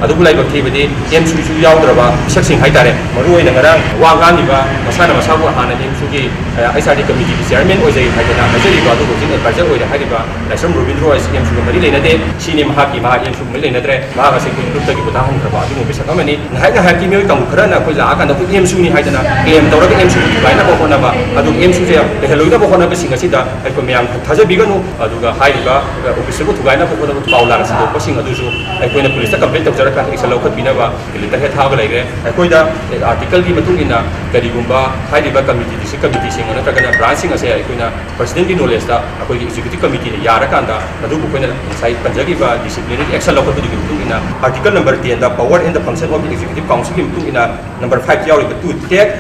ꯑꯗꯨꯕꯨ ꯂꯥꯏꯕꯛ ꯊꯤꯕꯗꯤ ꯑꯦꯝꯁꯨꯁꯨ ꯌꯥꯎꯗ꯭ꯔꯕ ꯃꯤꯁꯛꯁꯤꯡ ꯍꯥꯏꯇꯥꯔꯦ, ꯃꯔꯨꯑꯣꯏꯅ ꯉꯔꯥꯡ ꯋꯥ ꯉꯥꯡꯂꯤꯕ ꯃꯁꯥꯅ ꯃꯁꯥꯕꯨ ꯍꯥꯟꯅ ꯑꯦꯝꯁꯨꯒꯤ ꯑꯩꯆ ꯑꯥꯔ ꯗꯤ ꯀꯃꯤꯇꯤꯒꯤ ꯆꯤꯌꯔꯃꯦꯟ ꯑꯣꯏꯖꯩ ꯍꯥꯏꯗꯅ ꯍꯥꯏꯖꯔꯤꯕ, ꯑꯗꯨꯕꯨ ꯍꯧꯖꯤꯛ ꯑꯦꯗꯚꯥꯏꯖꯔ ꯑꯣꯏꯔꯦ ꯍꯥꯏꯔꯤꯕ ꯂꯥꯏꯁ꯭ꯔꯝ ꯔꯣꯕꯤꯟꯗ꯭ꯔꯣ ꯑꯁꯤ ꯑꯦꯝꯁꯨꯒ ꯃꯔꯤ ꯂꯩꯅꯗꯦ꯫ ꯁꯤꯅꯤ ꯃꯍꯥꯛꯀꯤ, ꯃꯍꯥꯛ ꯑꯦꯝꯁꯨꯒ ꯃꯔꯤ ꯂꯩꯅꯗ꯭ꯔꯦ, ꯃꯍꯥꯛ ꯑꯁꯤ ꯑꯩꯈꯣꯏ ꯒ꯭ꯔꯨꯞꯇꯒꯤ ꯄꯣꯊꯥꯍꯟꯈ꯭ꯔꯕ ꯑꯗꯨꯒꯨꯝꯕ ꯃꯤꯁꯛ ꯑꯃꯅꯤ꯫ ꯉꯥꯏꯍꯥꯛ ꯉꯥꯏꯍꯥꯛꯀꯤ ꯃꯤꯑꯣꯏ ꯀꯥꯡꯕꯨ ꯈꯔꯅ ꯑꯩꯈꯣꯏ ꯂꯥꯛꯑꯀꯥꯟꯗ ꯑꯩꯈꯣꯏ ꯑꯦꯝꯁꯨꯅꯤ ꯍꯥꯏꯗꯅ ꯀ꯭ꯂꯦꯝ ꯇꯧꯔꯒ ꯑꯦꯝꯁꯨꯕꯨ ꯊꯨꯒꯥꯏꯅꯕ ꯍꯣꯠꯅꯕ, ꯑꯗꯨ ꯑꯦꯝꯁꯨꯁꯦ ꯂꯩꯍꯜꯂꯣꯏꯗꯕ ꯍꯣꯠꯅꯕꯁꯤꯡ ꯑꯁꯤꯗ ꯑꯩꯈꯣꯏ ꯃꯌꯥꯝ ꯊꯥꯖꯕꯤꯒꯅꯨ꯫ ꯑꯗꯨꯒ ꯍꯥꯏꯔꯤꯕ ꯑꯣꯐꯤꯁꯇꯨꯕꯨ ꯊꯨꯒꯥꯏꯅꯕ ꯍꯣꯠꯅꯕ ꯄꯥꯎ ꯂꯥꯟ ꯁꯟꯗꯣꯛꯄꯁꯤꯡ ꯑꯗꯨꯁꯨ ꯑꯩꯈꯣꯏꯅ ꯄꯨꯂꯤꯁꯇ ꯀꯝꯄ꯭ꯂꯦꯟ ꯇꯧꯖꯔꯀꯥꯟꯗ ꯑꯦꯛꯁꯟ ꯂꯧꯈꯠꯄꯤꯅꯕ ꯂꯦꯇꯔ ꯍꯦꯠ ꯊꯥꯕ ꯂꯩꯔꯦ꯫ ꯑꯩꯈꯣꯏꯗ ꯑꯥꯔꯇꯤꯀꯜꯒꯤ ꯃꯇꯨꯡ ꯏꯟꯅ ꯀꯔꯤꯒꯨꯝꯕ ꯍꯥꯏꯔꯤꯕ ꯀꯃꯤꯇꯤ, ꯗꯤꯁꯇ꯭ꯔꯤꯛ ꯀꯃꯤꯇꯤꯁꯤꯡ ꯅꯠꯇ꯭ꯔꯒꯅ ꯕ꯭ꯔꯥꯟꯁꯁꯤꯡ ꯑꯁꯦ ꯑꯩꯈꯣꯏꯅ ꯄ꯭ꯔꯁꯤꯗꯦꯟꯒꯤ ꯅꯣꯂꯦꯖꯇ ꯑꯩꯈꯣꯏꯒꯤ ꯑꯦꯛꯖꯤꯀ꯭ꯌꯨꯇꯤꯚ ꯀꯃꯤꯇꯤꯅ ꯌꯥꯔꯀꯥꯟꯗ ꯑꯗꯨꯕꯨ ꯑꯩꯈꯣꯏꯅ ꯉꯁꯥꯏ ꯄꯟꯖꯈꯤꯕ ꯗꯤꯁꯤꯄ꯭ꯂꯤꯅꯔꯤ ꯑꯦꯛꯁꯟ ꯂꯧꯈꯠꯄꯗꯨꯒꯤ ꯃꯇꯨꯡ ꯏꯟꯅ ꯑꯥꯔꯇꯤꯀꯜ ꯅꯝꯕꯔ ꯇꯦꯟꯗ power and the function of the executive councilꯒꯤ ꯃꯇꯨꯡ ꯏꯟꯅ ꯅꯝꯕꯔ ꯐꯥꯏꯚ ꯌꯥꯎꯔꯤꯕ to take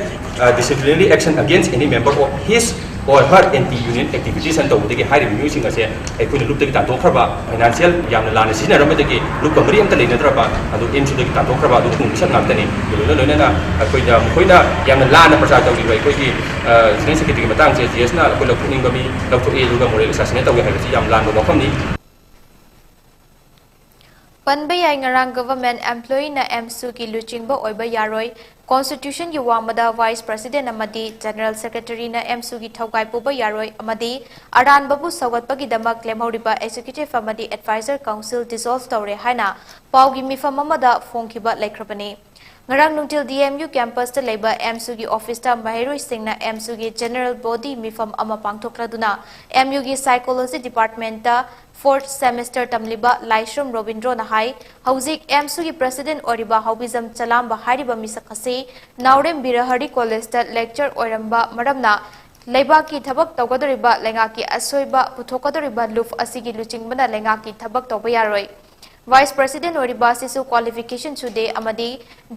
disciplinary action against any member of his or her anti union activities ꯍꯥꯏꯅ ꯇꯧꯕꯗꯒꯤ ꯍꯥꯏꯔꯤꯕ ꯃꯤꯑꯣꯏꯁꯤꯡ ꯑꯁꯦ ꯑꯩꯈꯣꯏꯅ ꯂꯨꯞꯇꯒꯤ ꯇꯥꯟꯊꯣꯛꯈ꯭ꯔꯕ, ꯐꯥꯏꯅꯥꯟꯁꯤꯌꯦꯜ ꯌꯥꯝꯅ ꯂꯥꯟꯅ ꯁꯤꯖꯤꯟꯅꯔꯝꯕꯗꯒꯤ ꯂꯨꯞꯀ ꯃꯔꯤ ꯑꯝꯇ ꯂꯩꯅꯗ꯭ꯔꯕ, ꯑꯗꯨ ꯑꯦꯝꯁꯨꯗꯒꯤ ꯇꯥꯟꯊꯣꯛꯈ꯭ꯔꯕ ꯑꯗꯨꯒꯨꯝꯕ ꯃꯤꯁꯛ ꯉꯥꯛꯇꯅꯤ꯫ ꯂꯣꯏꯅ ꯂꯣꯏꯅꯅ ꯑꯩꯈꯣꯏꯗ ꯃꯈꯣꯏꯅ ꯌꯥꯝꯅ ꯂꯥꯟꯅ ꯄ꯭ꯔꯆꯥꯔ ꯇꯧꯔꯤꯕ ꯑꯩꯈꯣꯏꯒꯤ ꯖꯦꯅꯔꯦꯜ ꯁꯦꯀ꯭ꯔꯦꯇꯔꯤꯒꯤ ꯃꯇꯥꯡꯁꯦ ꯖꯤ ꯑꯦꯁꯅ ꯑꯩꯈꯣꯏ ꯂꯧꯊꯣꯛꯅꯤꯡꯕ ꯃꯤ ꯂꯧꯊꯣꯛꯑꯦ ꯑꯗꯨꯒ ꯃꯣꯔꯦꯜ ꯑꯦꯁꯥꯁꯤꯅꯦꯠ ꯇꯧꯋꯦ ꯍꯥꯏꯕꯁꯤ ꯌꯥꯝ ꯂꯥꯟꯕ ꯋꯥꯐꯝꯅꯤ꯫ ꯄꯟꯕ ꯌꯥꯏ, ꯉꯔꯥꯡ ꯒꯚꯔꯟꯃꯦꯟꯠ ꯑꯦꯝꯄ꯭ꯂꯣꯌꯤꯅ ꯑꯦꯝꯁꯨꯒꯤ ꯂꯨꯆꯤꯡꯕ ꯑꯣꯏꯕ ꯌꯥꯔꯣꯏ, ꯀꯣꯟꯁꯇꯤꯇ꯭ꯌꯨꯁꯟꯒꯤ ꯋꯥꯡꯃꯗ ꯚꯥꯏꯁ ꯄ꯭ꯔꯁꯤꯗꯦꯟꯠ ꯑꯃꯗꯤ ꯖꯦꯅꯔꯦꯜ ꯁꯦꯀ꯭ꯔꯦꯇꯔꯤꯅ ꯑꯦꯝꯁꯨꯒꯤ ꯊꯧꯒꯥꯏ ꯄꯨꯕ ꯌꯥꯔꯣꯏ ꯑꯃꯗꯤ ꯑꯔꯥꯟꯕꯕꯨ ꯁꯧꯒꯠꯄꯒꯤꯗꯃꯛ ꯂꯦꯝꯍꯧꯔꯤꯕ ꯑꯦꯛꯖꯤꯀ꯭ꯌꯨꯇꯤꯚ ꯑꯃꯗꯤ ꯑꯦꯗꯚꯥꯏꯖꯔ ꯀꯥꯎꯟꯁꯤꯜ ꯗꯤꯁꯣꯜꯚ ꯇꯧꯔꯦ ꯍꯥꯏꯅ ꯄꯥꯎꯒꯤ ꯃꯤꯐꯝ ꯑꯃꯗ ꯐꯣꯡꯈꯤꯕ ꯂꯩꯈ꯭ꯔꯕꯅꯤ꯫ ꯉꯔꯥꯡ ꯅꯨꯡꯊꯤꯜ ꯗꯤ ꯑꯦꯝ ꯌꯨ ꯀꯦꯝꯄꯁꯇ ꯂꯩꯕ ꯑꯦꯝꯁꯨꯒꯤ ꯑꯣꯐꯤꯁꯇ ꯃꯍꯩꯔꯣꯏꯁꯤꯡꯅ ꯑꯦꯝꯁꯨꯒꯤ ꯖꯦꯅꯔꯦꯜ ꯕꯣꯗꯤ ꯃꯤꯐꯝ ꯑꯃ ꯄꯥꯡꯊꯣꯛꯂꯗꯨꯅ ꯑꯦꯝ ꯌꯨꯒꯤ ꯁꯥꯏꯀꯣꯂꯣꯖꯤ ꯗꯤꯄꯥꯔꯠꯃꯦꯟꯠꯇ ꯐꯣꯔꯊ ꯁꯦꯃꯤꯁꯇꯔ ꯇꯝꯂꯤꯕ ꯂꯥꯏꯁ꯭ꯔꯝ ꯔꯣꯕꯤꯟꯗ꯭ꯔꯣꯅ ꯍꯥꯏ, ꯍꯧꯖꯤꯛ ꯑꯦꯝꯁꯨꯒꯤ ꯄ꯭ꯔꯁꯤꯗꯦꯟꯠ ꯑꯣꯏꯔꯤꯕ ꯍꯥꯎꯕꯤꯖꯝ ꯆꯂꯥꯝꯕ ꯍꯥꯏꯔꯤꯕ ꯃꯤꯁꯛ ꯑꯁꯤ ꯅꯥꯎꯔꯦꯝ ꯕꯤꯔꯍꯔꯤ ꯀꯣꯂꯦꯖꯇ ꯂꯦꯛꯆꯔ ꯑꯣꯏꯔꯝꯕ ꯃꯔꯝꯅ ꯂꯩꯕꯥꯛꯀꯤ ꯊꯕꯛ ꯇꯧꯒꯗꯧꯔꯤꯕ, ꯂꯩꯉꯥꯛꯀꯤ ꯑꯁꯣꯏꯕ ꯄꯨꯊꯣꯛꯀꯗꯧꯔꯤꯕ ꯂꯨꯞ ꯑꯁꯤꯒꯤ ꯂꯨꯆꯤꯡꯕꯅ ꯂꯩꯉꯥꯛꯀꯤ ꯊꯕꯛ ꯇꯧꯕ ꯌꯥꯔꯣꯏ꯫ ꯚꯥꯏꯁ ꯄ꯭ꯔꯁꯤꯗꯦꯟꯠ ꯑꯣꯏꯔꯤꯕ ꯑꯁꯤꯁꯨ ꯀ꯭ꯋꯥꯂꯤꯐꯤꯀꯦꯁꯟ ꯁꯨꯗꯦ ꯑꯃꯗꯤ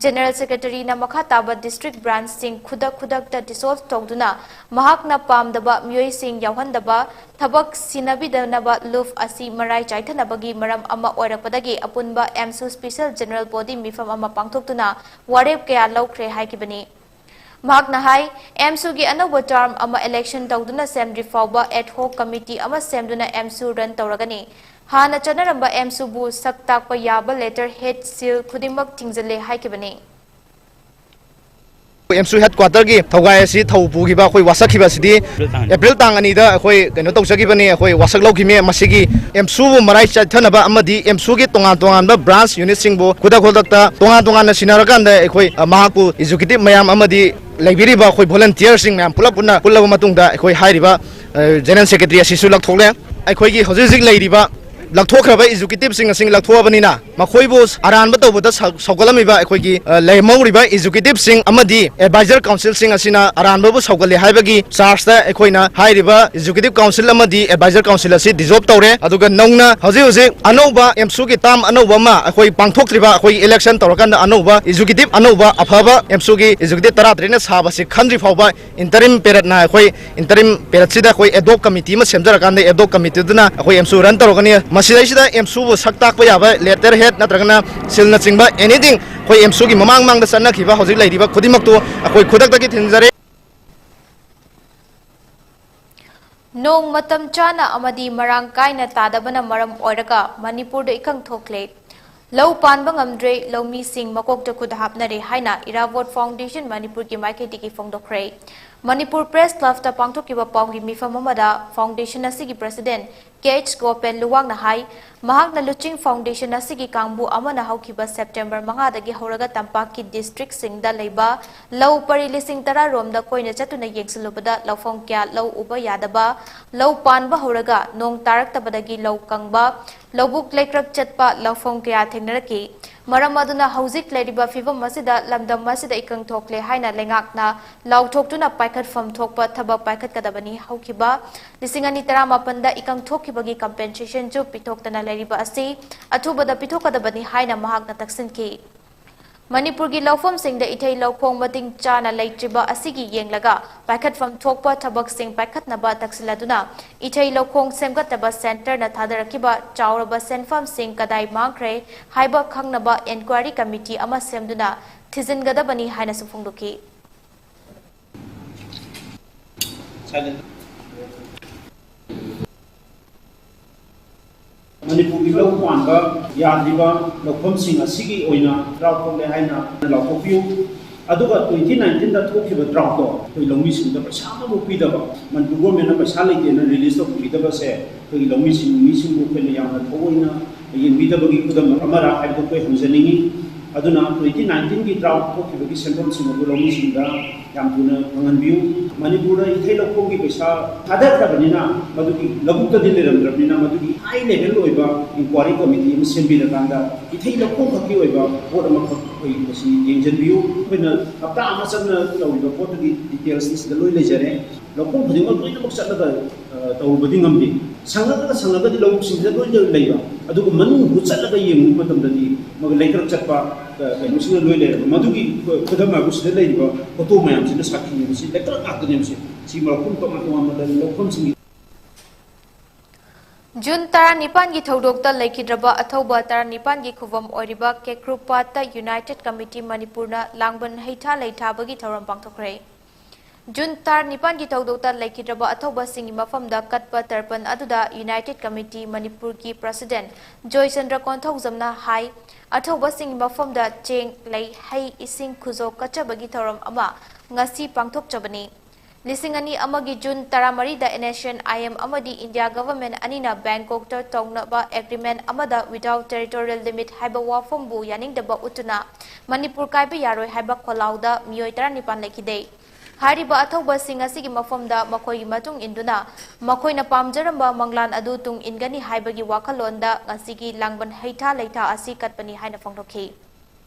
ꯖꯦꯅꯔꯦꯜ ꯁꯦꯀ꯭ꯔꯦꯇꯔꯤꯅ ꯃꯈꯥ ꯇꯥꯕ ꯗꯤꯁꯇ꯭ꯔꯤꯛ ꯕ꯭ꯔꯥꯟꯆꯁꯤꯡ ꯈꯨꯗꯛ ꯈꯨꯗꯛꯇ ꯗꯤꯁꯣꯜꯚ ꯇꯧꯗꯨꯅ ꯃꯍꯥꯛꯅ ꯄꯥꯝꯗꯕ ꯃꯤꯑꯣꯏꯁꯤꯡ ꯌꯥꯎꯍꯟꯗꯕ, ꯊꯕꯛ ꯁꯤꯟꯅꯕꯤꯗꯅꯕ ꯂꯨꯞ ꯑꯁꯤ ꯃꯔꯥꯏ ꯆꯥꯏꯊꯅꯕꯒꯤ ꯃꯔꯝ ꯑꯃ ꯑꯣꯏꯔꯛꯄꯗꯒꯤ ꯑꯄꯨꯟꯕ ꯑꯦꯝꯁꯨ ꯁ꯭ꯄꯦꯁꯤꯌꯦꯜ ꯖꯦꯅꯔꯦꯜ ꯕꯣꯗꯤ ꯃꯤꯐꯝ ꯑꯃ ꯄꯥꯡꯊꯣꯛꯇꯨꯅ ꯋꯥꯔꯦꯞ ꯀꯌꯥ ꯂꯧꯈ꯭ꯔꯦ ꯍꯥꯏꯈꯤꯕꯅꯤ꯫ ꯃꯍꯥꯛꯅ ꯍꯥꯏ, ꯑꯦꯝꯁꯨꯒꯤ ꯑꯅꯧꯕ ꯇꯔꯝ ꯑꯃ ꯏꯂꯦꯛꯁꯟ ꯇꯧꯗꯨꯅ ꯁꯦꯝꯗ꯭ꯔꯤ ꯐꯥꯎꯕ ꯑꯦꯗ ꯍꯣꯛ ꯀꯃꯤꯇꯤ ꯑꯃ ꯁꯦꯝꯗꯨꯅ ꯑꯦꯝꯁꯨ ꯔꯟ ꯇꯧꯔꯒꯅꯤ꯫ ꯍꯥꯟꯅ ꯆꯠꯅꯔꯝꯕ ꯑꯦꯝꯁꯨꯕꯨ ꯁꯛ ꯇꯥꯛꯄ ꯌꯥꯕ letterhead seal ꯈꯨꯗꯤꯡꯃꯛ ꯊꯤꯡꯖꯤꯜꯂꯦ ꯍꯥꯏꯈꯤꯕꯅꯤ꯫ ꯑꯦꯝꯁꯨ headquarterꯒꯤ ꯊꯧꯒꯥꯏ ꯑꯁꯤ ꯊꯧ ꯄꯨꯈꯤꯕ ꯑꯩꯈꯣꯏ ꯋꯥꯁꯛꯈꯤꯕ ꯑꯁꯤꯗꯤ ꯑꯦꯄ꯭ꯔꯤꯜ ꯇꯥꯡ ꯑꯅꯤꯗ ꯑꯩꯈꯣꯏ ꯀꯩꯅꯣ ꯇꯧꯖꯈꯤꯕꯅꯤ, ꯑꯩꯈꯣꯏ ꯋꯥꯁꯛ ꯂꯧꯈꯤꯕꯅꯤ꯫ ꯃꯁꯤꯒꯤ ꯑꯦꯝꯁꯨꯕꯨ ꯃꯔꯥꯏ ꯆꯠꯊꯅꯕ ꯑꯃꯗꯤ ꯑꯦꯝꯁꯨꯒꯤ ꯇꯣꯉꯥꯟ ꯇꯣꯉꯥꯟꯕ branch unitꯁꯤꯡꯕꯨ ꯈꯨꯗꯛ ꯈꯨꯗꯛꯇ ꯇꯣꯉꯥꯟ ꯇꯣꯉꯥꯟꯅ ꯁꯤꯟꯅꯔꯀꯥꯟꯗ ꯑꯩꯈꯣꯏ, ꯑ, ꯃꯍꯥꯛꯄꯨ executive ꯃꯌꯥꯝ ꯑꯃꯗꯤ ꯂꯩꯕꯤꯔꯤꯕ ꯑꯩꯈꯣꯏ volunteerꯁꯤꯡ ꯃꯌꯥꯝ ꯄꯨꯂꯞ ꯄꯨꯟꯅ ꯄꯨꯜꯂꯕ ꯃꯇꯨꯡꯗ ꯑꯩꯈꯣꯏ ꯍꯥꯏꯔꯤꯕ, ꯑ, general secretary ꯑꯁꯤꯁꯨ ꯂꯧꯊꯣꯛꯂꯦ꯫ ꯑꯩꯈꯣꯏꯒꯤ ꯍꯧꯖꯤꯛ ꯍꯧꯖꯤꯛ ꯂꯩꯔꯤꯕ ꯂꯧꯊꯣꯛꯈ꯭ꯔꯕ executiveꯁꯤꯡ ꯑꯁꯤ ꯂꯧꯊꯣꯛꯑꯕꯅꯤꯅ, ꯃꯈꯣꯏꯕꯨ ꯑꯔꯥꯟꯕ ꯇꯧꯕꯗ ꯁꯧ-, ꯁꯧꯒꯠꯂꯝꯃꯤꯕ ꯑꯩꯈꯣꯏꯒꯤ, ꯑ, ꯂꯩꯍꯧꯔꯤꯕ executiveꯁꯤꯡ ꯑꯃꯗꯤ advisor councilꯁꯤꯡ ꯑꯁꯤꯅ ꯑꯔꯥꯟꯕꯕꯨ ꯁꯧꯒꯠꯂꯦ ꯍꯥꯏꯕꯒꯤ chargeꯇ ꯑꯩꯈꯣꯏꯅ ꯍꯥꯏꯔꯤꯕ executive council ꯑꯃꯗꯤ advisor council ꯑꯁꯤ dissolve ꯇꯧꯔꯦ꯫ ꯑꯗꯨꯒ ꯅꯧꯅ ꯍꯧꯖꯤꯛ ꯍꯧꯖꯤꯛ ꯑꯅꯧꯕ ꯑꯦꯝꯁꯨꯒꯤ term ꯑꯅꯧꯕ ꯑꯃ ꯑꯩꯈꯣꯏ ꯄꯥꯡꯊꯣꯛꯇ꯭ꯔꯤꯕ, ꯑꯩꯈꯣꯏ election ꯇꯧꯔꯀꯥꯟꯗ ꯑꯅꯧꯕ executive, ꯑꯅꯧꯕ ꯑꯐꯕ ꯑꯦꯝꯁꯨꯒꯤ executive ꯇꯔꯥꯇꯔꯦꯠꯅ ꯁꯥꯕꯁꯤ ꯈꯟꯗ꯭ꯔꯤ ꯐꯥꯎꯕ interim periodꯅ ꯑꯩꯈꯣꯏ interim periodꯁꯤꯗ ꯑꯩꯈꯣꯏ ad hoc committee ꯑꯃ ꯁꯦꯝꯖꯔꯀꯥꯟꯗ ad hoc committeeꯗꯨꯅ ꯑꯩꯈꯣꯏ ꯑꯦꯝꯁꯨ run ꯇꯧꯔꯛꯀꯅꯤ꯫ ꯃꯁꯤꯗꯩꯁꯤꯗ ꯑꯦꯝꯁꯨꯕꯨ ꯁꯛ ꯇꯥꯛꯄ ꯌꯥꯕ letterhead ꯅꯠꯇ꯭ꯔꯒꯅ sealꯅꯆꯤꯡꯕ anything ꯑꯩꯈꯣꯏ ꯑꯦꯝꯁꯨꯒꯤ ꯃꯃꯥꯡ ꯃꯃꯥꯡꯗ ꯆꯠꯅꯈꯤꯕ ꯍꯧꯖꯤꯛ ꯂꯩꯔꯤꯕ ꯈꯨꯗꯤꯡꯃꯛꯇꯨ ꯑꯩꯈꯣꯏ ꯈꯨꯗꯛꯇꯒꯤ ꯊꯤꯡꯖꯔꯦ꯫ ꯅꯣꯡ ꯃꯇꯝ ꯆꯥꯅ ꯑꯃꯗꯤ ꯃꯔꯥꯡ ꯀꯥꯏꯅ ꯇꯥꯗꯕꯅ ꯃꯔꯝ ꯑꯣꯏꯔꯒ ꯃꯅꯤꯄꯨꯔꯗ ꯏꯀꯪ ꯊꯣꯛꯂꯦ꯫ ꯂꯧ ꯄꯥꯟꯕ ꯉꯝꯗ꯭ꯔꯦ, ꯂꯧꯃꯤꯁꯤꯡ ꯃꯀꯣꯛꯇ ꯈꯨꯠ ꯍꯥꯞꯅꯔꯦ ꯍꯥꯏꯅ ꯏꯔꯥꯕꯣꯠ Foundation ꯃꯅꯤꯄꯨꯔꯒꯤ ꯃꯥꯏꯀꯩꯗꯒꯤ ꯐꯣꯡꯗꯣꯛꯈ꯭ꯔꯦ꯫ ꯃꯅꯤꯄꯨꯔ Press Clubꯇ ꯄꯥꯡꯊꯣꯛꯈꯤꯕ ꯄꯥꯎꯒꯤ ꯃꯤꯐꯝ ꯑꯃꯗ Foundation ꯑꯁꯤꯒꯤ President ꯀꯦ ꯑꯩꯆ ꯒꯣꯄꯦꯟ ꯂꯨꯋꯥꯡꯅ ꯍꯥꯏ, ꯃꯍꯥꯛꯅ ꯂꯨꯆꯤꯡ Foundation ꯑꯁꯤꯒꯤ ꯀꯥꯡꯕꯨ ꯑꯃꯅ ꯍꯧꯈꯤꯕ September ꯃꯉꯥꯗꯒꯤ ꯍꯧꯔꯒ ꯇꯝꯄꯥꯛꯀꯤ districtꯁꯤꯡꯗ ꯂꯩꯕ ꯂꯧ ꯄꯔꯤ ꯂꯤꯁꯤꯡ ꯇꯔꯥ ꯔꯣꯝꯗ ꯀꯣꯏꯅ ꯆꯠꯇꯨꯅ ꯌꯦꯡꯁꯤꯜꯂꯨꯕꯗ ꯂꯧꯐꯝ ꯀꯌꯥ ꯂꯧ ꯎꯕ ꯌꯥꯗꯕ, ꯂꯧ ꯄꯥꯟꯕ ꯍꯧꯔꯒ ꯅꯣꯡ ꯇꯥꯔꯛꯇꯕꯗꯒꯤ ꯂꯧ ꯀꯪꯕ, ꯂꯧꯕꯨꯛ ꯂꯩꯀ꯭ꯔꯛ ꯆꯠꯄ ꯂꯧꯐꯝ ꯀꯌꯥ ꯊꯦꯡꯅꯔꯛꯈꯤ꯫ ꯃꯔꯝ ꯑꯗꯨꯅ ꯍꯧꯖꯤꯛ ꯂꯩꯔꯤꯕ ꯐꯤꯚꯝ ꯑꯁꯤꯗ ꯂꯝꯗꯝ ꯑꯁꯤꯗ ꯏꯀꯪ ꯊꯣꯛꯂꯦ ꯍꯥꯏꯅ ꯂꯩꯉꯥꯛꯅ ꯂꯥꯎꯊꯣꯛꯇꯨꯅ ꯄꯥꯏꯈꯠꯐꯝ ꯊꯣꯛꯄ ꯊꯕꯛ ꯄꯥꯏꯈꯠꯀꯗꯕꯅꯤ꯫ ꯍꯧꯈꯤꯕ ꯂꯤꯁꯤꯡ ꯑꯅꯤ ꯇꯔꯥꯃꯥꯄꯟꯗ ꯏꯀꯪ ꯊꯣꯛꯈꯤꯕꯒꯤ compensationꯁꯨ ꯄꯤꯊꯣꯛꯇꯅ ꯂꯩꯔꯤꯕ ꯑꯁꯤ ꯑꯊꯨꯕꯗ ꯄꯤꯊꯣꯛꯀꯗꯕꯅꯤ ꯍꯥꯏꯅ ꯃꯍꯥꯛꯅ ꯇꯛꯁꯤꯟꯈꯤ꯫ ꯃꯅꯤꯄꯨꯔꯒꯤ ꯂꯧꯐꯝꯁꯤꯡꯗ ꯏꯊꯩ ꯂꯧꯈꯣꯡ ꯃꯇꯤꯛ ꯆꯥꯅ ꯂꯩꯇ꯭ꯔꯤꯕ ꯑꯁꯤꯒꯤ ꯌꯦꯡꯂꯒ ꯄꯥꯏꯈꯠꯐꯝ ꯊꯣꯛꯄ ꯊꯕꯛꯁꯤꯡ ꯄꯥꯏꯈꯠꯅꯕ ꯇꯛꯁꯤꯜꯂꯗꯨꯅ ꯏꯊꯩ ꯂꯧꯈꯣꯡ ꯁꯦꯝꯒꯠꯅꯕ centreꯅ ꯊꯥꯗꯔꯛꯈꯤꯕ ꯆꯥꯎꯔꯕ ꯁꯦꯟꯐꯝꯁꯤꯡ ꯀꯗꯥꯏ ꯃꯥꯡꯈ꯭ꯔꯦ ꯍꯥꯏꯕ ꯈꯪꯅꯕ enquiry committee ꯑꯃ ꯁꯦꯝꯗꯨꯅ ꯊꯤꯖꯤꯟꯒꯗꯕꯅꯤ ꯍꯥꯏꯅꯁꯨ ꯐꯣꯡꯗꯣꯛꯈꯤ꯫ ꯃꯅꯤꯄꯨꯔꯒꯤ ꯂꯧ ꯄꯥꯟꯕ ꯌꯥꯗ꯭ꯔꯤꯕ ꯂꯧꯐꯝꯁꯤꯡ ꯑꯁꯤꯒꯤ ꯑꯣꯏꯅ ꯗ꯭ꯔꯥꯎꯠ ꯊꯣꯛꯂꯦ ꯍꯥꯏꯅ ꯂꯥꯎꯊꯣꯛꯄꯤꯌꯨ꯫ ꯑꯗꯨꯒ ꯇ꯭ꯋꯦꯟꯇꯤ ꯅꯥꯏꯟꯇꯤꯟꯗ ꯊꯣꯛꯈꯤꯕ ꯗ꯭ꯔꯥꯎꯠꯇꯣ ꯑꯩꯈꯣꯏ ꯂꯧꯃꯤꯁꯤꯡꯗ ꯄꯩꯁꯥ ꯑꯃꯐꯥꯎ ꯄꯤꯗꯕ, ꯃꯅꯤꯄꯨꯔ ꯒꯣꯔꯃꯦꯟꯅ ꯄꯩꯁꯥ ꯂꯩꯇꯦꯅ ꯔꯤꯂꯤꯁ ꯇꯧꯕꯤꯗꯕꯁꯦ ꯑꯩꯈꯣꯏꯒꯤ ꯂꯧꯃꯤꯁꯤꯡ, ꯃꯤꯁꯤꯡꯕꯨ ꯑꯩꯈꯣꯏꯅ ꯌꯥꯝꯅ ꯊꯑꯣꯏꯅ ꯌꯦꯡꯕꯤꯗꯕꯒꯤ ꯈꯨꯗꯝ ꯑꯃꯔ ꯍꯥꯏꯕꯗꯨ ꯑꯩꯈꯣꯏ ꯍꯪꯖꯅꯤꯡꯉꯤ꯫ ꯑꯗꯨꯅ ꯇ꯭ꯋꯦꯟꯇꯤ ꯅꯥꯏꯟꯇꯤꯟꯒꯤ ꯗ꯭ꯔꯥꯎꯠ ꯊꯣꯛꯈꯤꯕꯒꯤ ꯁꯦꯟꯐꯝꯁꯤꯡ ꯑꯗꯨ ꯂꯧꯃꯤꯁꯤꯡꯗ ꯌꯥꯝ ꯊꯨꯅ ꯐꯪꯍꯟꯕꯤꯌꯨ꯫ ꯃꯅꯤꯄꯨꯔꯗ ꯏꯊꯩ ꯂꯧꯈꯣꯡꯒꯤ ꯄꯩꯁꯥ ꯊꯥꯗꯈ꯭ꯔꯕꯅꯤꯅ ꯃꯗꯨꯒꯤ ꯂꯧꯕꯨꯛꯇꯗꯤ ꯂꯩꯔꯝꯗ꯭ꯔꯕꯅꯤꯅ ꯃꯗꯨꯒꯤ ꯍꯥꯏ ꯂꯦꯚꯦꯜ ꯑꯣꯏꯕ ꯏꯟꯀ꯭ꯋꯥꯔꯤ ꯀꯃꯤꯇꯤ ꯑꯃ ꯁꯦꯝꯕꯤꯔꯀꯥꯟꯗ ꯏꯊꯩ ꯂꯧꯈꯣꯡ ꯈꯛꯀꯤ ꯑꯣꯏꯕ ꯄꯣꯠ ꯑꯃꯈꯛ ꯑꯩꯈꯣꯏ ꯃꯁꯤ ꯌꯦꯡꯁꯤꯟꯕꯤꯌꯨ꯫ ꯑꯩꯈꯣꯏꯅ ꯍꯞꯇꯥ ꯑꯃ ꯆꯪꯅ ꯇꯧꯔꯤꯕ ꯄꯣꯠꯇꯨꯒꯤ ꯗꯤꯇꯦꯜꯁꯇꯤ ꯁꯤꯗ ꯂꯣꯏ ꯂꯩꯖꯔꯦ꯫ ꯂꯧꯐꯝ ꯈꯨꯗꯤꯡꯃꯛ ꯂꯣꯏꯅꯃꯛ ꯆꯠꯂꯒ, ꯑ, ꯇꯧꯔꯨꯕꯗꯤ ꯉꯝꯗꯦ꯫ ꯁꯪꯉꯒ ꯁꯪꯉꯒꯗꯤ ꯂꯧꯕꯨꯛꯁꯤꯡꯁꯤꯗ ꯂꯣꯏꯅ ꯂꯩꯕ, ꯑꯗꯨꯒ ꯃꯅꯨꯡꯗꯨ ꯆꯠꯂꯒ ꯌꯦꯡꯉꯨꯕ ꯃꯇꯝꯗꯗꯤ ꯃꯥꯒꯤ ꯂꯩꯀ꯭ꯔꯛ ꯆꯠꯄ, ꯑ, ꯀꯩꯅꯣꯁꯤꯡꯅ ꯂꯣꯏ ꯂꯩꯔꯕ꯫ ꯃꯗꯨꯒꯤ ꯈꯨ-, ꯈꯨꯗꯝ ꯍꯥꯏꯕꯨ ꯁꯤꯗ ꯂꯩꯔꯤꯕ ꯐꯣꯇꯣ ꯃꯌꯥꯝꯁꯤꯅ ꯁꯥꯈꯤꯅꯦꯕ꯫ ꯁꯤ ꯂꯩꯀ꯭ꯔꯛ ꯉꯥꯛꯇꯅꯦꯕ꯫ ꯁꯤ, ꯁꯤ ꯃꯐꯝ ꯇꯣꯉꯥꯟ ꯇꯣꯉꯥꯟꯕꯗ ꯂꯧꯐꯝꯁꯤꯡꯒꯤ ꯖꯨꯟ ꯇꯔꯥꯅꯤꯄꯥꯟꯒꯤ ꯊꯧꯗꯣꯛꯇ ꯂꯩꯈꯤꯗ꯭ꯔꯕ ꯑꯊꯧꯕ ꯇꯔꯥꯅꯤꯄꯥꯟꯒꯤ ꯈꯨꯕꯝ ꯑꯣꯏꯔꯤꯕ ꯀꯦꯀ꯭ꯔꯨꯄꯥꯠꯇ United Committee ꯃꯅꯤꯄꯨꯔꯅ ꯂꯥꯡꯕꯟ ꯍꯩꯊꯥ ꯂꯩꯊꯥꯕꯒꯤ ꯊꯧꯔꯝ ꯄꯥꯡꯊꯣꯛꯈ꯭ꯔꯦ꯫ ꯖꯨꯟ ꯇꯔꯥꯅꯤꯄꯥꯟꯒꯤ ꯊꯧꯗꯣꯛꯇ ꯂꯩꯈꯤꯗ꯭ꯔꯕ ꯑꯊꯧꯕꯁꯤꯡꯒꯤ ꯃꯐꯝꯗ ꯀꯠꯄ ꯇꯔꯄꯟ ꯑꯗꯨꯗ United Committee ꯃꯅꯤꯄꯨꯔꯒꯤ President ꯖꯣꯏꯆꯟꯗ꯭ꯔ ꯀꯣꯟꯊꯧꯖꯝꯅ ꯍꯥꯏ, ꯑꯊꯧꯕꯁꯤꯡꯒꯤ ꯃꯐꯝꯗ ꯆꯦꯡ, ꯂꯩ, ꯍꯩ, ꯏꯁꯤꯡ, ꯈꯨꯖꯣꯞ ꯀꯠꯆꯕꯒꯤ ꯊꯧꯔꯝ ꯑꯃ ꯉꯁꯤ ꯄꯥꯡꯊꯣꯛꯆꯕꯅꯤ꯫ ꯂꯤꯁꯤꯡ ꯑꯅꯤ ꯑꯃꯒꯤ ꯖꯨꯟ ꯇꯔꯥꯃꯔꯤꯗ NSCN-IM ꯑꯃꯗꯤ India Government ꯑꯅꯤꯅ ꯕꯦꯡꯀꯣꯛꯇ ꯇꯧꯅꯕ agreement ꯑꯃꯗ without territorial limit ꯍꯥꯏꯕ ꯋꯥꯐꯝꯕꯨ ꯌꯥꯅꯤꯡꯗꯕ ꯎꯠꯇꯨꯅ ꯃꯅꯤꯄꯨꯔ ꯀꯥꯏꯕ ꯌꯥꯔꯣꯏ ꯍꯥꯏꯕ ꯈꯣꯜꯂꯥꯎꯗ ꯃꯤꯑꯣꯏ ꯇꯔꯥꯅꯤꯄꯥꯟ ꯂꯩꯈꯤꯗꯦ꯫ ꯍꯥꯏꯔꯤꯕ ꯑꯊꯧꯕꯁꯤꯡ ꯑꯁꯤꯒꯤ ꯃꯐꯝꯗ ꯃꯈꯣꯏꯒꯤ ꯃꯇꯨꯡ ꯏꯟꯗꯨꯅ ꯃꯈꯣꯏꯅ ꯄꯥꯝꯖꯔꯝꯕ ꯃꯪꯂꯥꯟ ꯑꯗꯨ ꯇꯨꯡ ꯏꯟꯒꯅꯤ ꯍꯥꯏꯕꯒꯤ ꯋꯥꯈꯜꯂꯣꯟꯗ ꯉꯁꯤꯒꯤ ꯂꯥꯡꯕꯟ ꯍꯩꯊꯥ ꯂꯩꯊꯥ ꯑꯁꯤ ꯀꯠꯄꯅꯤ ꯍꯥꯏꯅ ꯐꯣꯡꯗꯣꯛꯈꯤ꯫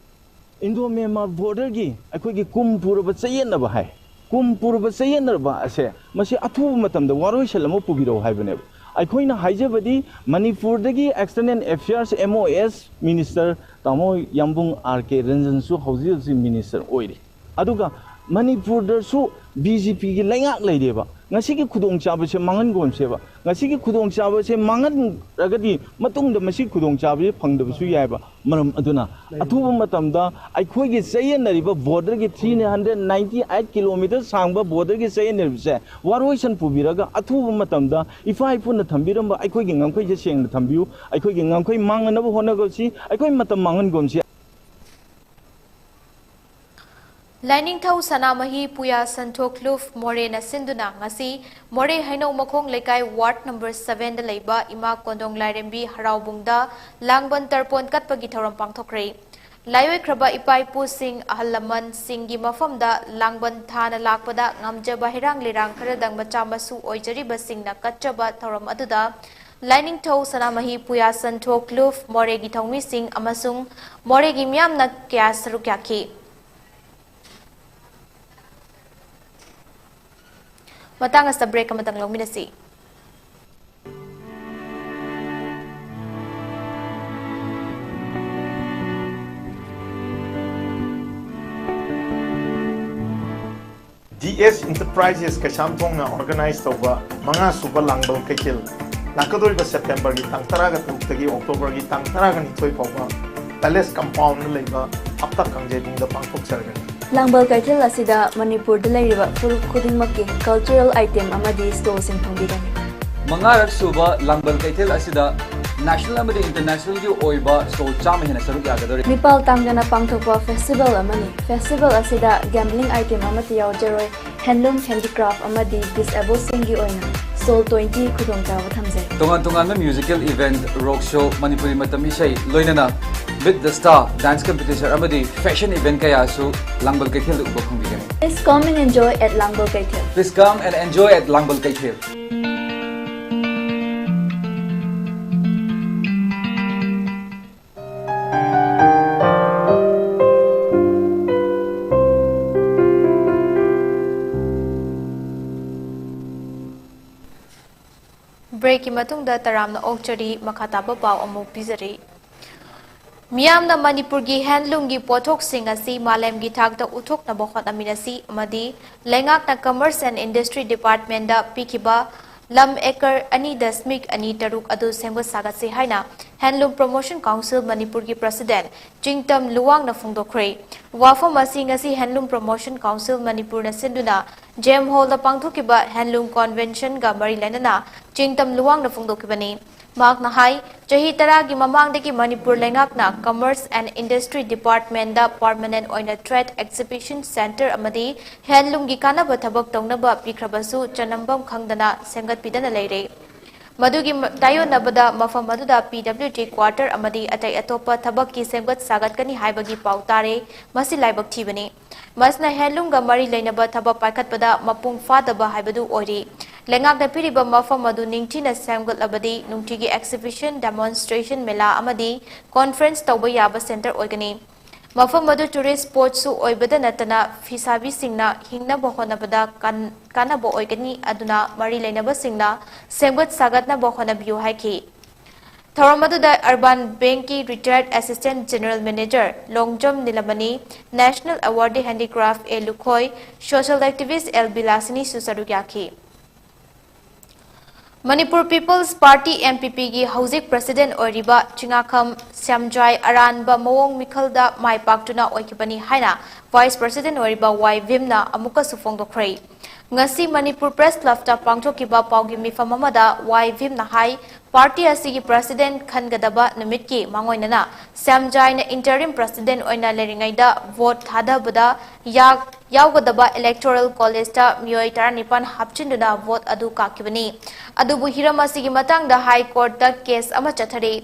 Indo-Myanmar border-ꯒꯤ ꯑꯩꯈꯣꯏꯒꯤ ꯀꯨꯝ ꯄꯨꯔꯕ ꯆꯌꯦꯠꯅꯕ ꯍꯥꯏ, ꯀꯨꯝ ꯄꯨꯔꯕ ꯆꯌꯦꯠꯅꯕ ꯑꯁꯦ ꯃꯁꯤ ꯑꯊꯨꯕ ꯃꯇꯝꯗ ꯋꯥꯔꯣꯏꯁꯤꯟ ꯑꯃ ꯄꯨꯕꯤꯔꯛꯎ ꯍꯥꯏꯕꯅꯦꯕ꯫ ꯑꯩꯈꯣꯏꯅ ꯍꯥꯏꯖꯕꯗꯤ ꯃꯅꯤꯄꯨꯔꯗꯒꯤ External Affairs, MoS, Minister ꯇꯥꯃꯣ ꯌꯥꯝꯕꯨꯡ ꯑꯥꯔ ꯀꯦ ꯔꯟꯖꯟꯁꯨ ꯍꯧꯖꯤꯛ ꯍꯧꯖꯤꯛ Minister ꯑꯣꯏꯔꯤ꯫ ꯑꯗꯨꯒ ꯃꯅꯤꯄꯨꯔꯗꯁꯨ ꯕꯤ ꯖꯦ ꯄꯤꯒꯤ ꯂꯩꯉꯥꯛ ꯂꯩꯔꯦꯕ꯫ ꯉꯁꯤꯒꯤ ꯈꯨꯗꯣꯡꯆꯥꯕꯁꯦ ꯃꯥꯡꯍꯟꯒꯨꯝꯁꯦꯕ꯫ ꯉꯁꯤꯒꯤ ꯈꯨꯗꯣꯡꯆꯥꯕꯁꯦ ꯃꯥꯡꯍꯟꯈ꯭ꯔꯒꯗꯤ ꯃꯇꯨꯡꯗ ꯃꯁꯤ ꯈꯨꯗꯣꯡꯆꯥꯕꯁꯦ ꯐꯪꯗꯕꯁꯨ ꯌꯥꯏꯕ꯫ ꯃꯔꯝ ꯑꯗꯨꯅ ꯑꯊꯨꯕ ꯃꯇꯝꯗ ꯑꯩꯈꯣꯏꯒꯤ ꯆꯌꯦꯠꯅꯔꯤꯕ borderꯒꯤ three hundred ninety eight kilometer ꯁꯥꯡꯕ borderꯒꯤ ꯆꯌꯦꯠꯅꯔꯤꯕꯁꯦ ꯋꯥꯔꯣꯏꯁꯤꯟ ꯄꯨꯕꯤꯔꯒ ꯑꯊꯨꯕ ꯃꯇꯝꯗ ꯏꯄꯥ ꯏꯄꯨꯅ ꯊꯝꯕꯤꯔꯝꯕ ꯑꯩꯈꯣꯏꯒꯤ ꯉꯝꯈꯩꯁꯦ ꯁꯦꯡꯅ ꯊꯝꯕꯤꯌꯨ꯫ ꯑꯩꯈꯣꯏꯒꯤ ꯉꯝꯈꯩ ꯃꯥꯡꯅꯅꯕ ꯍꯣꯠꯅꯒꯁꯤ꯫ ꯑꯩꯈꯣꯏ ꯃꯇꯝ ꯃꯥꯡꯍꯟꯒꯨꯝꯁꯤ꯫ ꯂꯥꯏꯅꯤꯡꯊꯧ ꯁꯅꯥꯃꯍꯤ ꯄꯨꯌꯥ ꯁꯟꯊꯣꯛꯂꯨꯞ ꯃꯣꯔꯦꯅ ꯁꯤꯟꯗꯨꯅ ꯉꯁꯤ ꯃꯣꯔꯦ ꯍꯩꯅꯧ ꯃꯈꯣꯡ ꯂꯩꯀꯥꯏ ward number sevenꯗ ꯂꯩꯕ ꯏꯃꯥ ꯀꯣꯟꯗꯣꯡ ꯂꯥꯏꯔꯦꯝꯕꯤ ꯍꯔꯥꯎꯕꯨꯡꯗ ꯂꯥꯡꯕꯟ ꯇꯔꯄꯣꯟ ꯀꯠꯄꯒꯤ ꯊꯧꯔꯝ ꯄꯥꯡꯊꯣꯛꯈ꯭ꯔꯦ꯫ ꯂꯥꯏꯑꯣꯏꯈ꯭ꯔꯕ ꯏꯄꯥ ꯏꯄꯨꯁꯤꯡ, ꯑꯍꯜ ꯂꯃꯟꯁꯤꯡꯒꯤ ꯃꯐꯝꯗ ꯂꯥꯡꯕꯟ ꯊꯥꯅ ꯂꯥꯛꯄꯗ ꯉꯝꯖꯕ ꯍꯩꯔꯥꯡ ꯂꯩꯔꯥꯡ ꯈꯔꯗꯪ ꯃꯆꯥ ꯃꯁꯨ ꯑꯣꯏꯖꯔꯤꯕꯁꯤꯡꯅ ꯀꯠꯆꯕ ꯊꯧꯔꯝ ꯑꯗꯨꯗ ꯂꯥꯏꯅꯤꯡꯊꯧ ꯁꯅꯥꯃꯍꯤ ꯄꯨꯌꯥ ꯁꯟꯊꯣꯛꯂꯨꯞ ꯃꯣꯔꯦꯒꯤ ꯊꯧꯃꯤꯁꯤꯡ ꯑꯃꯁꯨꯡ ꯃꯣꯔꯦꯒꯤ ꯃꯤꯌꯥꯝꯅ ꯀꯌꯥ ꯁꯔꯨꯛ ꯌꯥꯈꯤ꯫ ꯃꯇꯥꯡ ꯑꯁꯤꯗ break ꯑꯃꯇꯪ ꯂꯧꯃꯤꯟꯅꯁꯤ꯫ ꯗꯤ ꯑꯦꯁ Enterprises ꯀꯩꯁꯥꯝꯊꯣꯡꯅ organize ꯇꯧꯕ ꯃꯉꯥ ꯁꯨꯕ ꯂꯥꯡꯕꯟ ꯀꯩꯊꯦꯜ ꯂꯥꯛꯀꯗꯧꯔꯤꯕ Septemberꯒꯤ ꯇꯥꯡ ꯇꯔꯥꯒ ꯇꯔꯨꯛꯇꯒꯤ Octoberꯒꯤ ꯇꯥꯡ ꯇꯔꯥꯒ ꯅꯤꯊꯣꯏ ꯐꯥꯎꯕ Palace Compoundꯗ ꯂꯩꯕ ꯍꯞꯇꯥ ꯀꯥꯡꯖꯩꯕꯨꯡꯗ ꯄꯥꯡꯊꯣꯛꯆꯔꯒꯅꯤ꯫ ꯂꯥꯡꯕꯟ ꯀꯩꯊꯦꯜ ꯑꯁꯤꯗ ꯃꯅꯤꯄꯨꯔꯗ ꯂꯩꯔꯤꯕ ꯐꯨꯔꯨꯞ ꯈꯨꯗꯤꯡꯃꯛꯀꯤ cultural item ꯑꯃꯗꯤ stallꯁꯤꯡ ꯐꯪꯕꯤꯒꯅꯤ꯫ ꯃꯉꯥꯔꯛ ꯁꯨꯕ ꯂꯥꯡꯕꯟ ꯀꯩꯊꯦꯜ ꯑꯁꯤꯗ national ꯑꯃꯗꯤ internationalꯒꯤ ꯑꯣꯏꯕ stall ꯆꯥꯝꯃ ꯍꯦꯟꯅ ꯁꯔꯨꯛ ꯌꯥꯒꯗꯧꯔꯤ꯫ ꯃꯤꯄꯥꯜ ꯇꯥꯡꯗꯅ ꯄꯥꯡꯊꯣꯛꯄ festival ꯑꯃꯅꯤ꯫ Festival ꯑꯁꯤꯗ gambling item ꯑꯃꯠꯇ ꯌꯥꯎꯖꯔꯣꯏ꯫ Handloom, handicraft ꯑꯃꯗꯤ disabledꯁꯤꯡꯒꯤ ꯑꯣꯏꯅ stall twenty ꯈꯨꯗꯣꯡꯆꯥꯕ ꯊꯝꯖꯔꯤ꯫ ꯇꯣꯉꯥꯟ ꯇꯣꯉꯥꯟꯕ musical event, rock show, Manipuri ꯃꯇꯝ ꯏꯁꯩ, ꯂꯣꯏꯅꯅ Meet the Star, dance competition ꯑꯃꯗꯤ fashion event ꯀꯌꯥꯁꯨ ꯂꯥꯡꯕꯟ ꯀꯩꯊꯦꯜꯗ ꯎꯕ ꯐꯪꯕꯤꯒꯅꯤ꯫ Please come and enjoy at ꯂꯥꯡꯕꯟ ꯀꯩꯊꯦꯜ꯫ Please come and enjoy at ꯂꯥꯡꯕꯟ ꯀꯩꯊꯦꯜ꯫ Breakꯀꯤ ꯃꯇꯨꯡꯗ ꯇꯔꯥꯝꯅ ꯑꯣꯛꯆꯔꯤ, ꯃꯈꯥ ꯇꯥꯕ ꯄꯥꯎ ꯑꯃꯨꯛ ꯄꯤꯖꯔꯤ꯫ ꯃꯤꯌꯥꯝꯅ ꯃꯅꯤꯄꯨꯔꯒꯤ handloomꯒꯤ ꯄꯣꯠꯊꯣꯛꯁꯤꯡ ꯑꯁꯤ ꯃꯥꯂꯦꯝꯒꯤ ꯊꯥꯛꯇ ꯎꯠꯊꯣꯛꯅꯕ ꯍꯣꯠꯅꯃꯤꯟꯅꯁꯤ ꯑꯃꯗꯤ ꯂꯩꯉꯥꯛꯅ Commerce and Industry Departmentꯗ ꯄꯤꯈꯤꯕ ꯂꯝ acre ꯑꯅꯤ ꯗꯁꯃꯤꯛ ꯑꯅꯤ ꯇꯔꯨꯛ ꯑꯗꯨ ꯁꯦꯝꯒꯠ ꯁꯥꯒꯠꯁꯤ ꯍꯥꯏꯅ Handloom Promotion Council ꯃꯅꯤꯄꯨꯔꯒꯤ President ꯆꯤꯡꯇꯝ ꯂꯨꯋꯥꯡꯅ ꯐꯣꯡꯗꯣꯛꯈ꯭ꯔꯦ꯫ ꯋꯥꯐꯝ ꯑꯁꯤ ꯉꯁꯤ Handloom Promotion Council ꯃꯅꯤꯄꯨꯔꯅ ꯁꯤꯟꯗꯨꯅ J M Hallꯗ ꯄꯥꯡꯊꯣꯛꯈꯤꯕ Handloom Conventionꯒ ꯃꯔꯤ ꯂꯩꯅꯅ ꯆꯤꯡꯇꯝ ꯂꯨꯋꯥꯡꯅ ꯐꯣꯡꯗꯣꯛꯈꯤꯕꯅꯤ꯫ ꯃꯍꯥꯛꯅ ꯍꯥꯏ, ꯆꯍꯤ ꯇꯔꯥꯒꯤ ꯃꯃꯥꯡꯗꯒꯤ ꯃꯅꯤꯄꯨꯔ ꯂꯩꯉꯥꯛꯅ Commerce and Industry Departmentꯗ permanent ꯑꯣꯏꯅ trade exhibition centre ꯑꯃꯗꯤ handloomꯒꯤ ꯀꯥꯟꯅꯕ ꯊꯕꯛ ꯇꯧꯅꯕ ꯄꯤꯈ꯭ꯔꯕꯁꯨ ꯆꯅꯝꯐꯝ ꯈꯪꯗꯅ ꯁꯦꯝꯒꯠꯄꯤꯗꯅ ꯂꯩꯔꯦ꯫ ꯃꯗꯨꯒꯤ ꯃ-, ꯇꯥꯏꯌꯣꯟꯅꯕꯗ ꯃꯐꯝ ꯑꯗꯨꯗ P W D quarter ꯑꯃꯗꯤ ꯑꯇꯩ ꯑꯇꯣꯞꯄ ꯊꯕꯛꯀꯤ ꯁꯦꯝꯒꯠ ꯁꯥꯒꯠꯀꯅꯤ ꯍꯥꯏꯕꯒꯤ ꯄꯥꯎ ꯇꯥꯔꯦ꯫ ꯃꯁꯤ ꯂꯥꯏꯕꯛ ꯊꯤꯕꯅꯤ꯫ ꯃꯁꯤꯅ handloomꯒ ꯃꯔꯤ ꯂꯩꯅꯕ ꯊꯕꯛ ꯄꯥꯏꯈꯠꯄꯗ ꯃꯄꯨꯡ ꯐꯥꯗꯕ ꯍꯥꯏꯕꯗꯨ ꯑꯣꯏꯔꯤ꯫ ꯂꯩꯉꯥꯛꯅ ꯄꯤꯔꯤꯕ ꯃꯐꯝ ꯑꯗꯨ ꯅꯤꯡꯊꯤꯅ ꯁꯦꯝꯒꯠꯂꯕꯗꯤ ꯅꯨꯡꯇꯤꯒꯤ exhibition, demonstration, ꯃꯦꯂꯥ ꯑꯃꯗꯤ conference ꯇꯧꯕ ꯌꯥꯕ centre ꯑꯣꯏꯒꯅꯤ꯫ ꯃꯐꯝ ꯑꯗꯨ tourist spotꯁꯨ ꯑꯣꯏꯕꯗ ꯅꯠꯇꯅ ꯐꯤꯁꯥꯕꯤꯁꯤꯡꯅ ꯍꯤꯡꯅꯕ ꯍꯣꯠꯅꯕꯗ ꯀꯥꯟ-, ꯀꯥꯟꯅꯕ ꯑꯣꯏꯒꯅꯤ꯫ ꯑꯗꯨꯅ ꯃꯔꯤ ꯂꯩꯅꯕꯁꯤꯡꯅ ꯁꯦꯝꯒꯠ ꯁꯥꯒꯠꯅꯕ ꯍꯣꯠꯅꯕꯤꯌꯨ ꯍꯥꯏꯈꯤ꯫ ꯊꯧꯔꯝ ꯑꯗꯨꯗ Urban Bankꯀꯤ retired Assistant General Manager Longjam ꯅꯤꯂꯃꯅꯤ, National Awardee Handicraft A Lukhoi, social activist L ꯕꯤꯂꯥꯁꯤꯅꯤꯁꯨ ꯁꯔꯨꯛ ꯌꯥꯈꯤ꯫ Manipur People's Party, M P Pꯒꯤ ꯍꯧꯖꯤꯛ president ꯑꯣꯏꯔꯤꯕ ꯆꯤꯉꯥꯈꯝ ꯁ꯭ꯌꯥꯝꯖꯥꯏ ꯑꯔꯥꯟꯕ ꯃꯑꯣꯡ ꯃꯤꯈꯜꯗ ꯃꯥꯏ ꯄꯥꯛꯇꯨꯅ ꯑꯣꯏꯈꯤꯕꯅꯤ ꯍꯥꯏꯅ vice president ꯑꯣꯏꯔꯤꯕ ꯋꯥꯏ ꯚꯤꯝꯅ ꯑꯃꯨꯛꯀꯁꯨ ꯐꯣꯡꯗꯣꯛꯈ꯭ꯔꯦ꯫ ꯉꯁꯤ Manipur Press Clubꯇ ꯄꯥꯡꯊꯣꯛꯈꯤꯕ ꯄꯥꯎꯒꯤ ꯃꯤꯐꯝ ꯑꯃꯗ ꯋꯥꯏ ꯚꯤꯝꯅ ꯍꯥꯏ, party ꯑꯁꯤꯒꯤ president ꯈꯟꯒꯗꯕ ꯅꯨꯃꯤꯠꯀꯤ ꯃꯥꯡꯑꯣꯏꯅꯅ ꯁ꯭ꯌꯥꯝꯖꯥꯏꯅ interim president ꯑꯣꯏꯅ ꯂꯩꯔꯤꯉꯩꯗ vote ꯊꯥꯗꯕꯗ ꯌꯥ-, ꯌꯥꯎꯒꯗꯕ Electoral Collegeꯇ ꯃꯤꯑꯣꯏ ꯇꯔꯥꯅꯤꯄꯥꯟ ꯍꯥꯞꯆꯤꯟꯗꯨꯅ vote ꯑꯗꯨ ꯀꯥꯈꯤꯕꯅꯤ꯫ ꯑꯗꯨꯕꯨ ꯍꯤꯔꯝ ꯑꯁꯤꯒꯤ ꯃꯇꯥꯡꯗ High Courtꯇ case ꯑꯃ ꯆꯠꯊꯔꯤ꯫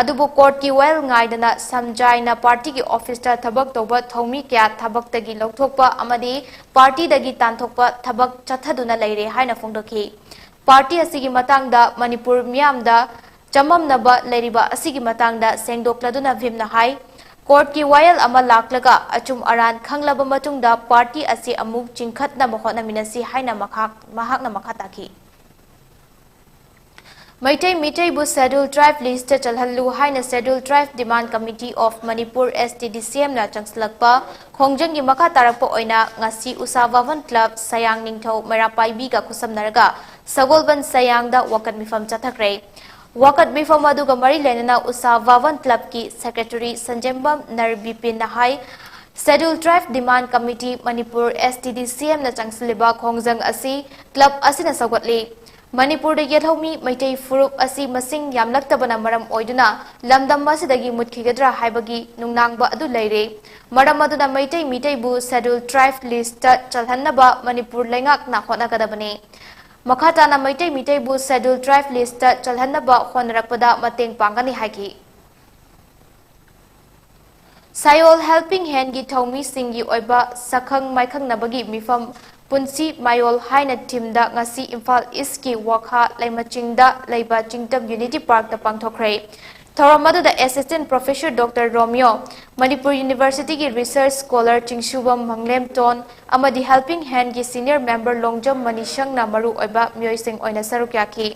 ꯑꯗꯨꯕꯨ courtꯀꯤ ꯋꯥꯌꯦꯜ ꯉꯥꯏꯗꯅ ꯁ꯭ꯌꯥꯝꯖꯥꯏꯅ partyꯒꯤ officeꯇ ꯊꯕꯛ ꯇꯧꯕ ꯊꯧꯃꯤ ꯀꯌꯥ ꯊꯕꯛꯇꯒꯤ ꯂꯧꯊꯣꯛꯄ ꯑꯃꯗꯤ partyꯗꯒꯤ ꯇꯥꯟꯊꯣꯛꯄ ꯊꯕꯛ ꯆꯠꯊꯗꯨꯅ ꯂꯩꯔꯦ ꯍꯥꯏꯅ ꯐꯣꯡꯗꯣꯛꯈꯤ꯫ Party ꯑꯁꯤꯒꯤ ꯃꯇꯥꯡꯗ ꯃꯅꯤꯄꯨꯔ ꯃꯤꯌꯥꯝꯗ ꯆꯃꯝꯅꯕ ꯂꯩꯔꯤꯕ ꯑꯁꯤꯒꯤ ꯃꯇꯥꯡꯗ ꯁꯦꯡꯗꯣꯛꯂꯗꯨꯅ ꯚꯤꯝꯅ ꯍꯥꯏ, courtꯀꯤ ꯋꯥꯌꯦꯜ ꯑꯃ ꯂꯥꯛꯂꯒ ꯑꯆꯨꯝ ꯑꯔꯥꯟ ꯈꯪꯂꯕ ꯃꯇꯨꯡꯗ party ꯑꯁꯤ ꯑꯃꯨꯛ ꯆꯤꯡꯈꯠꯅꯕ ꯍꯣꯠꯅꯃꯤꯟꯅꯁꯤ ꯍꯥꯏꯅ ꯃꯈꯥ-, ꯃꯍꯥꯛꯅ ꯃꯈꯥ ꯇꯥꯈꯤ꯫ ꯃꯩꯇꯩ ꯃꯤꯇꯩꯕꯨ Scheduled Tribe list ꯆꯜꯍꯜꯂꯨ ꯍꯥꯏꯅ Scheduled Tribe Demand Committee of Manipur, S T D C M ꯅ ꯆꯪꯁꯤꯜꯂꯛꯄ ꯈꯣꯡꯖꯪꯒꯤ ꯃꯈꯥ ꯇꯥꯔꯛꯄ ꯑꯣꯏꯅ ꯉꯁꯤ ꯎꯁꯥ ꯚꯥꯋꯟ Club ꯁꯌꯥꯡ ꯅꯤꯡꯊꯧ ꯃꯩꯔꯥ ꯄꯥꯏꯕꯤꯒ ꯈꯨꯠꯁꯝꯅꯔꯒ ꯁꯒꯣꯜꯕꯟ ꯁꯌꯥꯡꯗ ꯋꯥꯀꯠ ꯃꯤꯐꯝ ꯆꯠꯊꯈ꯭ꯔꯦ꯫ ꯋꯥꯀꯠ ꯃꯤꯐꯝ ꯑꯗꯨꯒ ꯃꯔꯤ ꯂꯩꯅꯅ ꯎꯁꯥ ꯚꯥꯋꯟ Club ꯀꯤ Secretary ꯁꯟꯖꯦꯝꯕꯝ ꯅꯔ ꯕꯤꯄꯤꯟꯅ ꯍꯥꯏ, Scheduled Tribe Demand Committee Manipur, S T D C M ꯅ ꯆꯪꯁꯤꯜꯂꯤꯕ ꯈꯣꯡꯖꯪ ꯑꯁꯤ club ꯑꯁꯤꯅ ꯁꯧꯒꯠꯂꯤ꯫ ꯃꯅꯤꯄꯨꯔꯗ ꯌꯦꯜꯍꯧꯃꯤ ꯃꯩꯇꯩ ꯐꯨꯔꯨꯞ ꯑꯁꯤ ꯃꯁꯤꯡ ꯌꯥꯝꯂꯛꯇꯕꯅ ꯃꯔꯝ ꯑꯣꯏꯗꯨꯅ ꯂꯝꯗꯝ ꯑꯁꯤꯗꯒꯤ ꯃꯨꯠꯈꯤꯒꯗ꯭ꯔꯥ ꯍꯥꯏꯕꯒꯤ ꯅꯨꯡꯅꯥꯡꯕ ꯑꯗꯨ ꯂꯩꯔꯦ꯫ ꯃꯔꯝ ꯑꯗꯨꯅ Meitei ꯃꯤꯇꯩꯕꯨ Scheduled Tribe list ꯆꯜꯍꯟꯅꯕ Manipur ꯂꯩꯉꯥꯛꯅ ꯍꯣꯠꯅꯒꯗꯕꯅꯤ꯫ ꯃꯈꯥ ꯇꯥꯅ ꯃꯩꯇꯩ ꯃꯤꯇꯩꯕꯨ Scheduled Tribe list ꯆꯜꯍꯟꯅꯕ ꯍꯣꯠꯅꯔꯛꯄꯗ ꯃꯇꯦꯡ ꯄꯥꯡꯒꯅꯤ ꯍꯥꯏꯈꯤ꯫ ꯁꯥꯌꯣꯜ Helping Hand ꯒꯤ ꯊꯧꯃꯤꯁꯤꯡꯒꯤ ꯑꯣꯏꯕ ꯁꯛꯈꯪ ꯃꯥꯏꯈꯪꯅꯕꯒꯤ ꯃꯤꯐꯝ ꯄꯨꯟꯁꯤ ꯃꯥꯌꯣꯜ ꯍꯥꯏꯅ theme ꯗ ꯉꯁꯤ ꯏꯝꯐꯥꯜ East ꯀꯤ ꯋꯥꯈꯥ ꯂꯩꯃꯆꯤꯡꯗ ꯂꯩꯕ ꯆꯤꯡꯇꯝ Unity Park ꯇ ꯄꯥꯡꯊꯣꯛꯈ꯭ꯔꯦ꯫ ꯊꯧꯔꯝ ꯑꯗꯨꯗ Assistant Professor Doctor ꯔꯣꯃꯤꯌꯣ, Manipur University ꯒꯤ Research Scholar ꯆꯤꯡꯁꯨꯕꯝ ꯃꯪꯂꯦꯝꯇꯣꯟ ꯑꯃꯗꯤ Helping Hand ꯒꯤ senior member ꯂꯣꯡꯖꯝ ꯃꯅꯤꯁꯪꯅ ꯃꯔꯨꯑꯣꯏꯕ ꯃꯤꯑꯣꯏꯁꯤꯡ ꯑꯣꯏꯅ ꯁꯔꯨꯛ ꯌꯥꯈꯤ꯫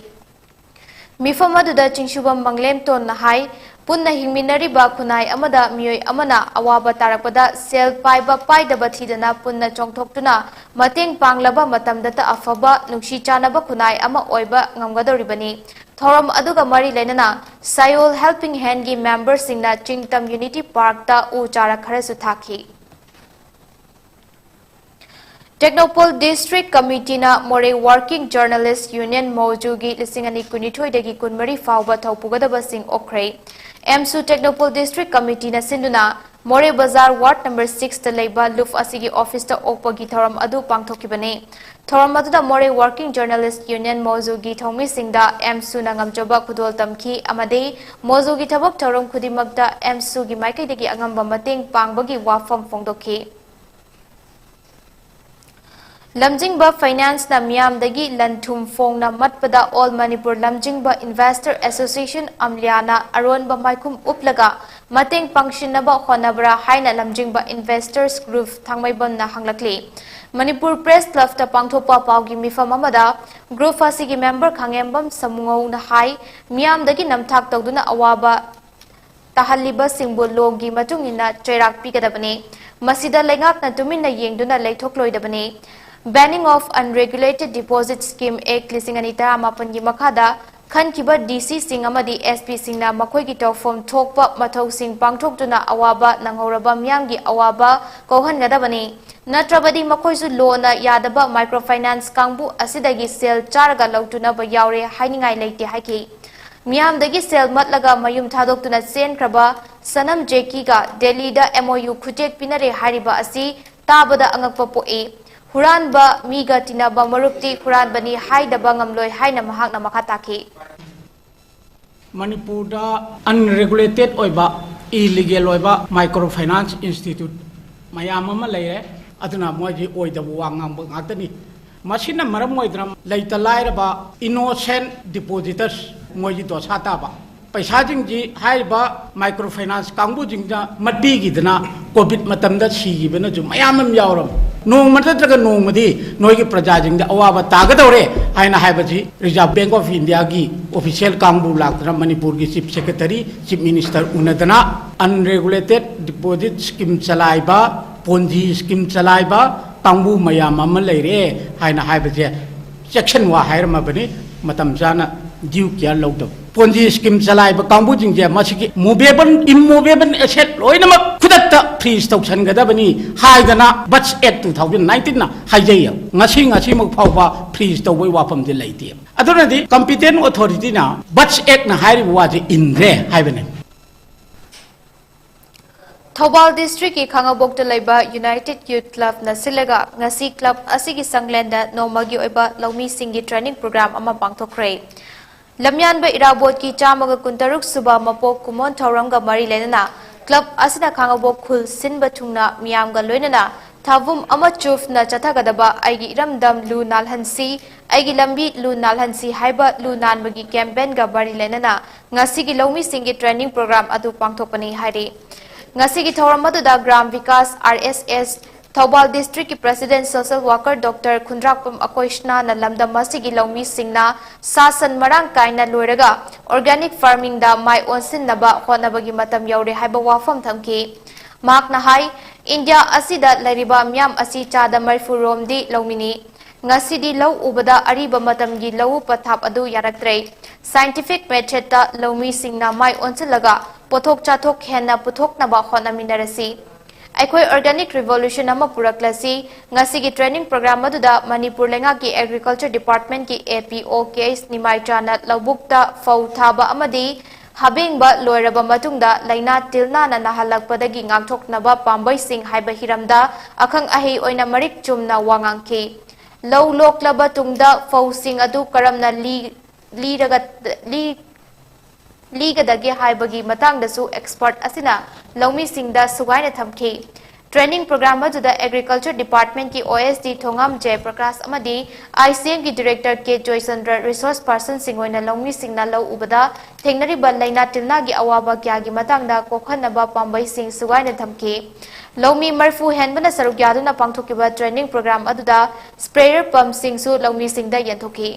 ꯃꯤꯐꯝ ꯑꯗꯨꯗ ꯆꯤꯡꯁꯨꯕꯝ ꯃꯪꯂꯦꯝꯇꯣꯟꯅ ꯍꯥꯏ, ꯄꯨꯟꯅ ꯍꯤꯡꯃꯤꯟꯅꯔꯤꯕ ꯈꯨꯟꯅꯥꯏ ꯑꯃꯗ ꯃꯤꯑꯣꯏ ꯑꯃꯅ ꯑꯋꯥꯕ ꯇꯥꯔꯛꯄꯗ ꯁꯦꯜ ꯄꯥꯏꯕ ꯄꯥꯏꯗꯕ ꯊꯤꯗꯅ ꯄꯨꯟꯅ ꯆꯣꯡꯊꯣꯛꯇꯨꯅ ꯃꯇꯦꯡ ꯄꯥꯡꯂꯕ ꯃꯇꯝꯗꯇ ꯑꯐꯕ, ꯅꯨꯡꯁꯤ ꯆꯥꯟꯅꯕ ꯈꯨꯟꯅꯥꯏ ꯑꯃ ꯑꯣꯏꯕ ꯉꯝꯒꯗꯧꯔꯤꯕꯅꯤ꯫ ꯊꯧꯔꯝ ꯑꯗꯨꯒ ꯃꯔꯤ ꯂꯩꯅꯅ ꯁꯥꯌꯣꯜ Helping Hand ꯒꯤ member ꯁꯤꯡꯅ ꯆꯤꯡꯇꯝ Unity Park ꯇ ꯎ ꯆꯥꯔꯥ ꯈꯔꯁꯨ ꯊꯥꯈꯤ꯫ ꯇꯦꯡꯅꯧꯄꯜ District Committee ꯅ ꯃꯣꯔꯦ Working Journalist Union ꯃꯣꯖꯨꯒꯤ ꯂꯤꯁꯤꯡ ꯑꯅꯤ ꯀꯨꯟꯅꯤꯊꯣꯏꯗꯒꯤ ꯀꯨꯟꯃꯔꯤ ꯐꯥꯎꯕ ꯊꯧ ꯄꯨꯒꯗꯕꯁꯤꯡ ꯑꯣꯛꯈ꯭ꯔꯦ꯫ ꯑꯦꯝꯁꯨ ꯇꯦꯡꯅꯧꯄꯜ District Committee ꯅ ꯁꯤꯟꯗꯨꯅ ꯃꯣꯔꯦ ꯕꯖꯥꯔ ward number six ꯇ ꯂꯩꯕ ꯂꯨꯞ ꯑꯁꯤꯒꯤ office ꯇ ꯑꯣꯛꯄꯒꯤ ꯊꯧꯔꯝ ꯑꯗꯨ ꯄꯥꯡꯊꯣꯛꯈꯤꯕꯅꯤ꯫ ꯊꯧꯔꯝ ꯑꯗꯨꯗ ꯃꯣꯔꯦ Working Journalist Union ꯃꯣꯖꯨꯒꯤ ꯊꯧꯃꯤꯁꯤꯡꯗ ꯑꯦꯝꯁꯨꯅ ꯉꯝꯖꯕ ꯈꯨꯗꯣꯜ ꯇꯝꯈꯤ ꯑꯃꯗꯤ ꯃꯣꯖꯨꯒꯤ ꯊꯕꯛ ꯊꯧꯔꯝ ꯈꯨꯗꯤꯡꯃꯛꯇ ꯑꯦꯝꯁꯨꯒꯤ ꯃꯥꯏꯀꯩꯗꯒꯤ ꯑꯉꯝꯕ ꯃꯇꯦꯡ ꯄꯥꯡꯕꯒꯤ ꯋꯥꯐꯝ ꯐꯣꯡꯗꯣꯛꯈꯤ꯫ ꯂꯝꯖꯤꯡꯕ ꯐꯥꯏꯅꯥꯟꯁꯅ ꯃꯤꯌꯥꯝꯗꯒꯤ ꯂꯟ ꯊꯨꯝ ꯐꯣꯡꯅ ꯃꯠꯄꯗ All Manipur ꯂꯝꯖꯤꯡꯕ Investor Association, ꯑꯝꯂꯤꯌꯥꯅ ꯑꯔꯣꯟꯕ ꯃꯥꯏꯈꯨꯝ ꯎꯞꯂꯒ ꯃꯇꯦꯡ ꯄꯥꯡꯁꯤꯟꯅꯕ ꯍꯣꯠꯅꯕ꯭ꯔꯥ ꯍꯥꯏꯅ ꯂꯝꯖꯤꯡꯕ Investors Group ꯊꯥꯡꯃꯩꯕꯟꯅ ꯍꯪꯂꯛꯂꯤ꯫ ꯃꯅꯤꯄꯨꯔ ꯄ꯭ꯔꯦꯁ ꯀ꯭ꯂꯕꯇ ꯄꯥꯡꯊꯣꯛꯄ ꯄꯥꯎꯒꯤ ꯃꯤꯐꯝ ꯑꯃꯗ ꯒ꯭ꯔꯨꯞ ꯑꯁꯤꯒꯤ ꯃꯦꯝꯕꯔ ꯈꯥꯉꯦꯝꯕꯝ ꯁꯃꯨꯉꯧꯅ ꯍꯥꯏ, ꯃꯤꯌꯥꯝꯗꯒꯤ ꯅꯝꯊꯥꯛ ꯇꯧꯗꯨꯅ ꯑꯋꯥꯕ ꯇꯥꯍꯜꯂꯤꯕꯁꯤꯡꯕꯨ ꯂꯣꯒꯤ ꯃꯇꯨꯡ ꯏꯟꯅ ꯆꯩꯔꯥꯛ ꯄꯤꯒꯗꯕꯅꯤ꯫ ꯃꯁꯤꯗ ꯂꯩꯉꯥꯛꯅ ꯇꯨꯃꯤꯟꯅ ꯌꯦꯡꯗꯨꯅ ꯂꯩꯊꯣꯛꯂꯣꯏꯗꯕꯅꯤ꯫ Banning of Unregulated Deposit Scheme Act ꯂꯤꯁꯤꯡ ꯑꯅꯤ ꯇꯔꯥꯃꯥꯄꯟꯒꯤ ꯃꯈꯥꯗ ꯈꯟꯈꯤꯕ ꯗꯤ ꯁꯤꯁꯤꯡ ꯑꯃꯗꯤ ꯑꯦꯁ ꯄꯤꯁꯤꯡꯅ ꯃꯈꯣꯏꯒꯤ ꯇꯧꯐꯝ ꯊꯣꯛꯄ ꯃꯊꯧꯁꯤꯡ ꯄꯥꯡꯊꯣꯛꯇꯨꯅ ꯑꯋꯥꯕ ꯅꯪꯍꯧꯔꯕ ꯃꯤꯌꯥꯝꯒꯤ ꯑꯋꯥꯕ ꯀꯣꯛꯍꯟꯒꯗꯕꯅꯤ꯫ ꯅꯠꯇ꯭ꯔꯕꯗꯤ ꯃꯈꯣꯏꯁꯨ ꯂꯣꯅ ꯌꯥꯗꯕ ꯃꯥꯏꯀ꯭ꯔꯣ ꯐꯥꯏꯅꯥꯟꯁ ꯀꯥꯡꯕꯨ ꯑꯁꯤꯗꯒꯤ ꯁꯦꯜ ꯆꯥꯔꯒ ꯂꯧꯇꯨꯅꯕ ꯌꯥꯎꯔꯦ ꯍꯥꯏꯅꯤꯡꯉꯥꯏ ꯂꯩꯇꯦ ꯍꯥꯏꯈꯤ꯫ ꯃꯤꯌꯥꯝꯗꯒꯤ ꯁꯦꯜ ꯃꯠꯂꯒ ꯃꯌꯨꯝ ꯊꯥꯗꯣꯛꯇꯨꯅ ꯆꯦꯟꯈ꯭ꯔꯕ ꯁꯅꯝ ꯖꯦꯀꯤꯒ ꯗꯦꯜꯂꯤꯗ M O U ꯈꯨꯠꯌꯦꯛ ꯄꯤꯅꯔꯦ ꯍꯥꯏꯔꯤꯕ ꯑꯁꯤ ꯇꯥꯕꯗ ꯑꯉꯛꯄ ꯄꯣꯛꯏ꯫ ꯍꯨꯔꯥꯟꯕ ꯃꯤꯒ ꯇꯤꯟꯅꯕ ꯃꯔꯨꯞꯇꯤ ꯍꯨꯔꯥꯟꯕꯅꯤ ꯍꯥꯏꯗꯕ ꯉꯝꯂꯣꯏ ꯍꯥꯏꯅ ꯃꯍꯥꯛꯅ ꯃꯈꯥ ꯇꯥꯈꯤ꯫ ꯃꯅꯤꯄꯨꯔꯗ unregulated ꯑꯣꯏꯕ, illegal ꯑꯣꯏꯕ micro finance institute ꯃꯌꯥꯝ ꯑꯃ ꯂꯩꯔꯦ꯫ ꯑꯗꯨꯅ ꯃꯣꯏꯗꯤ ꯑꯣꯏꯗꯕ ꯋꯥ ꯉꯥꯡꯕ ꯉꯥꯛꯇꯅꯤ꯫ ꯃꯁꯤꯅ ꯃꯔꯝ ꯑꯣꯏꯗꯅ ꯂꯩꯇ ꯂꯥꯏꯔꯕ innocent depositors ꯃꯣꯏꯗꯤ ꯗꯣꯁꯥ ꯇꯥꯕ꯫ ꯄꯩꯁꯥꯁꯤꯡꯁꯤ ꯍꯥꯏꯔꯤꯕ micro finance ꯀꯥꯡꯕꯨꯁꯤꯡꯗ ꯃꯠꯄꯤꯈꯤꯗꯅ COVID ꯃꯇꯝꯗ ꯁꯤꯈꯤꯕꯅꯁꯨ ꯃꯌꯥꯝ ꯑꯃ ꯌꯥꯎꯔꯝꯃꯤ꯫ ꯅꯣꯡꯃ ꯅꯠꯇ꯭ꯔꯒ ꯅꯣꯡꯃꯗꯤ ꯅꯣꯏꯒꯤ ꯄ꯭ꯔꯖꯥꯁꯤꯡꯗ ꯑꯋꯥꯕ ꯇꯥꯒꯗꯧꯔꯦ ꯍꯥꯏꯅ ꯍꯥꯏꯕꯁꯤ Reserve Bank of Indiaꯒꯤ official ꯀꯥꯡꯕꯨ ꯂꯥꯛꯇꯅ ꯃꯅꯤꯄꯨꯔꯒꯤ Chief Secretary, Chief Minister ꯎꯅꯗꯅ unregulated deposit scheme ꯆꯂꯥꯏꯕ, Ponzi scheme ꯆꯂꯥꯏꯕ ꯀꯥꯡꯕꯨ ꯃꯌꯥꯝ ꯑꯃ ꯂꯩꯔꯦ ꯍꯥꯏꯅ ꯍꯥꯏꯕꯁꯦ ꯆꯦꯛꯁꯤꯟ ꯋꯥ ꯍꯥꯏꯔꯝꯃꯕꯅꯤ꯫ ꯃꯇꯝ ꯆꯥꯅ due care ꯂꯧꯗꯕ꯫ Ponzi scheme ꯆꯂꯥꯏꯕ ꯀꯥꯡꯕꯨꯁꯤꯡꯁꯦ ꯃꯁꯤꯒꯤ movable, immovable asset ꯂꯣꯏꯅꯃꯛ ꯈꯨꯗꯛꯇ freeze ꯇꯧꯁꯟꯒꯗꯕꯅꯤ ꯍꯥꯏꯗꯅ Buds Act two thousand nineteenꯅ ꯍꯥꯏꯖꯩꯌꯦꯕ꯫ ꯉꯁꯤ, ꯉꯁꯤꯃꯛ ꯐꯥꯎꯕ freeze ꯇꯧꯕꯒꯤ ꯋꯥꯐꯝꯗꯤ ꯂꯩꯇꯦꯕ꯫ ꯑꯗꯨꯅꯗꯤ competent authorityꯅ Buds Actꯅ ꯍꯥꯏꯔꯤꯕ ꯋꯥꯁꯦ ꯏꯟꯗ꯭ꯔꯦ ꯍꯥꯏꯕꯅꯤ꯫ ꯊꯧꯕꯥꯜ districtꯀꯤ ꯈꯥꯉꯕꯣꯛꯇ ꯂꯩꯕ United Youth Clubꯅ ꯁꯤꯜꯂꯒ ꯉꯁꯤ club ꯑꯁꯤꯒꯤ ꯁꯪꯂꯦꯟꯗ ꯅꯣꯡꯃꯒꯤ ꯑꯣꯏꯕ ꯂꯧꯃꯤꯁꯤꯡꯒꯤ training program ꯑꯃ ꯄꯥꯡꯊꯣꯛꯈ꯭ꯔꯦ꯫ ꯂꯝꯌꯥꯟꯕ ꯏꯔꯥꯕꯣꯠꯀꯤ ꯆꯥꯝꯃꯒ ꯀꯨꯟꯇꯔꯨꯛ ꯁꯨꯕ ꯃꯄꯣꯛ ꯀꯨꯝꯑꯣꯟ ꯊꯧꯔꯝꯒ ꯃꯔꯤ ꯂꯩꯅꯅ club ꯑꯁꯤꯅ ꯈꯥꯉꯕꯣꯛ ꯈꯨꯜ ꯁꯤꯟꯕ ꯊꯨꯡꯅ ꯃꯤꯌꯥꯝꯒ ꯂꯣꯏꯅꯅ ꯊꯥꯕꯨꯝ ꯑꯃ ꯆꯨꯐꯅ ꯆꯠꯊꯒꯗꯕ ꯑꯩꯒꯤ ꯏꯔꯝꯗꯝ ꯂꯨ ꯅꯥꯜꯍꯟꯁꯤ, ꯑꯩꯒꯤ ꯂꯝꯕꯤ ꯂꯨ ꯅꯥꯜꯍꯟꯁꯤ ꯍꯥꯏꯕ ꯂꯨ ꯅꯥꯟꯕꯒꯤ ꯀꯦꯝꯄꯦꯟꯒ ꯃꯔꯤ ꯂꯩꯅꯅ ꯉꯁꯤꯒꯤ ꯂꯧꯃꯤꯁꯤꯡꯒꯤ ꯇ꯭ꯔꯦꯅꯤꯡ ꯄ꯭ꯔꯣꯒ꯭ꯔꯥꯝ ꯑꯗꯨ ꯄꯥꯡꯊꯣꯛꯄꯅꯤ ꯍꯥꯏꯔꯤ꯫ ꯉꯁꯤꯒꯤ ꯊꯧꯔꯝ ꯑꯗꯨꯗ ꯒ꯭ꯔꯥꯝ ꯕꯤꯀꯥꯁ, ꯑꯥꯔ ꯑꯦꯁ ꯑꯦꯁ, ꯊꯧꯕꯥꯜ ꯗꯤꯁꯇ꯭ꯔꯤꯛꯀꯤ ꯄ꯭ꯔꯦꯁꯤꯗꯦꯟꯠ ꯁꯣꯁꯤꯌꯦꯜ ꯋꯥꯔꯀꯔ ꯗꯣꯛꯇꯔ ꯈꯨꯟꯗ꯭ꯔꯥꯛꯄꯝ ꯑꯀꯣꯏꯁꯅꯥꯅ ꯂꯝꯗꯝ ꯑꯁꯤꯒꯤ ꯂꯧꯃꯤꯁꯤꯡꯅ ꯁꯥ ꯁꯟ ꯃꯔꯥꯡ ꯀꯥꯏꯅ ꯂꯣꯏꯔꯒ ꯑꯣꯔꯒꯥꯅꯤꯛ ꯐꯥꯔꯃꯤꯡꯗ ꯃꯥꯏ ꯑꯣꯟꯁꯤꯟꯅꯕ ꯍꯣꯠꯅꯕꯒꯤ ꯃꯇꯝ ꯌꯧꯔꯦ ꯍꯥꯏꯕ ꯋꯥꯐꯝ ꯊꯝꯈꯤ꯫ ꯃꯍꯥꯛꯅ ꯍꯥꯏ, ꯏꯟꯗꯤꯌꯥ ꯑꯁꯤꯗ ꯂꯩꯔꯤꯕ ꯃꯤꯌꯥꯝ ꯑꯁꯤ ꯆꯥꯗ ꯃꯔꯤꯐꯨ ꯔꯣꯝꯗꯤ ꯂꯧꯃꯤꯅꯤ꯫ ꯉꯁꯤꯗꯤ ꯂꯧ ꯎꯕꯗ ꯑꯔꯤꯕ ꯃꯇꯝꯒꯤ ꯂꯧꯎ ꯄꯊꯥꯞ ꯑꯗꯨ ꯌꯥꯔꯛꯇ꯭ꯔꯦ꯫ Scientific method ꯇ ꯂꯧꯃꯤꯁꯤꯡꯅ ꯃꯥꯏ ꯑꯣꯟꯁꯤꯜꯂꯒ ꯄꯣꯠꯊꯣꯛ ꯆꯥꯊꯣꯛ ꯍꯦꯟꯅ ꯄꯨꯊꯣꯛꯅꯕ ꯍꯣꯠꯅꯃꯤꯟꯅꯔꯁꯤ꯫ ꯑꯩꯈꯣꯏ organic revolution ꯑꯃ ꯄꯨꯔꯛꯂꯁꯤ꯫ ꯉꯁꯤꯒꯤ ꯇ꯭ꯔꯦꯅꯤꯡ ꯄ꯭ꯔꯣꯒ꯭ꯔꯥꯝ ꯑꯗꯨꯗ ꯃꯅꯤꯄꯨꯔ ꯂꯩꯉꯥꯛꯀꯤ Agriculture Department ꯀꯤ A P O K H ꯅꯤꯃꯥꯏꯆꯥꯅ ꯂꯧꯕꯨꯛꯇ ꯐꯧ ꯊꯥꯕ ꯑꯃꯗꯤ ꯍꯥꯕꯦꯡꯕ ꯂꯣꯏꯔꯕ ꯃꯇꯨꯡꯗ ꯂꯥꯏꯅꯥ ꯇꯤꯜꯅꯥꯅ ꯅꯥꯍꯜꯂꯛꯄꯗꯒꯤ ꯉꯥꯛꯊꯣꯛꯅꯕ ꯄꯥꯝꯕꯩꯁꯤꯡ ꯍꯥꯏꯕ ꯍꯤꯔꯝꯗ ꯑꯈꯪ ꯑꯍꯩ ꯑꯣꯏꯅ ꯃꯔꯤꯛ ꯆꯨꯝꯅ ꯋꯥ ꯉꯥꯡꯈꯤ꯫ ꯂꯧ ꯂꯣꯛꯂꯕ ꯇꯨꯡꯗ ꯐꯧꯁꯤꯡ ꯑꯗꯨ ꯀꯔꯝꯅ ꯂꯤ-, ꯂꯤꯔꯒ-, ꯂꯤ-, ꯂꯤꯒꯗꯒꯦ ꯍꯥꯏꯕꯒꯤ ꯃꯇꯥꯡꯗꯁꯨ expert ꯑꯁꯤꯅ ꯂꯧꯃꯤꯁꯤꯡꯗ ꯁꯨꯒꯥꯏꯅ ꯊꯝꯈꯤ꯫ ꯇ꯭ꯔꯦꯅꯤꯡ ꯄ꯭ꯔꯣꯒ꯭ꯔꯥꯝ ꯑꯗꯨꯗ Agriculture Department ꯀꯤ O S D ꯊꯣꯉꯥꯝ ꯖꯌꯄ꯭ꯔꯀꯥꯁ ꯑꯃꯗꯤ I C M ꯒꯤ ꯗꯤꯔꯦꯛꯇꯔ ꯀꯦ ꯖꯣꯏꯆꯟꯗ꯭ꯔ, ꯔꯤꯁꯣꯔꯁ ꯄꯥꯔꯁꯟꯁꯤꯡ ꯑꯣꯏꯅ ꯂꯧꯃꯤꯁꯤꯡꯅ ꯂꯧ ꯎꯕꯗ ꯊꯦꯡꯅꯔꯤꯕ ꯂꯥꯏꯅꯥ ꯇꯤꯜꯅꯥꯒꯤ ꯑꯋꯥꯕ ꯀꯌꯥꯒꯤ ꯃꯇꯥꯡꯗ ꯀꯣꯛꯍꯟꯅꯕ ꯄꯥꯝꯕꯩꯁꯤꯡ ꯁꯨꯒꯥꯏꯅ ꯊꯝꯈꯤ꯫ ꯂꯧꯃꯤ ꯃꯔꯤꯐꯨ ꯍꯦꯟꯕꯅ ꯁꯔꯨꯛ ꯌꯥꯗꯨꯅ ꯄꯥꯡꯊꯣꯛꯈꯤꯕ ꯇ꯭ꯔꯦꯅꯤꯡ ꯄ꯭ꯔꯣꯒ꯭ꯔꯥꯝ ꯑꯗꯨꯗ ꯁ꯭ꯄ꯭ꯔꯦꯌꯔ ꯄꯝꯁꯤꯡꯁꯨ ꯂꯧꯃꯤꯁꯤꯡꯗ ꯌꯦꯟꯊꯣꯛꯈꯤ꯫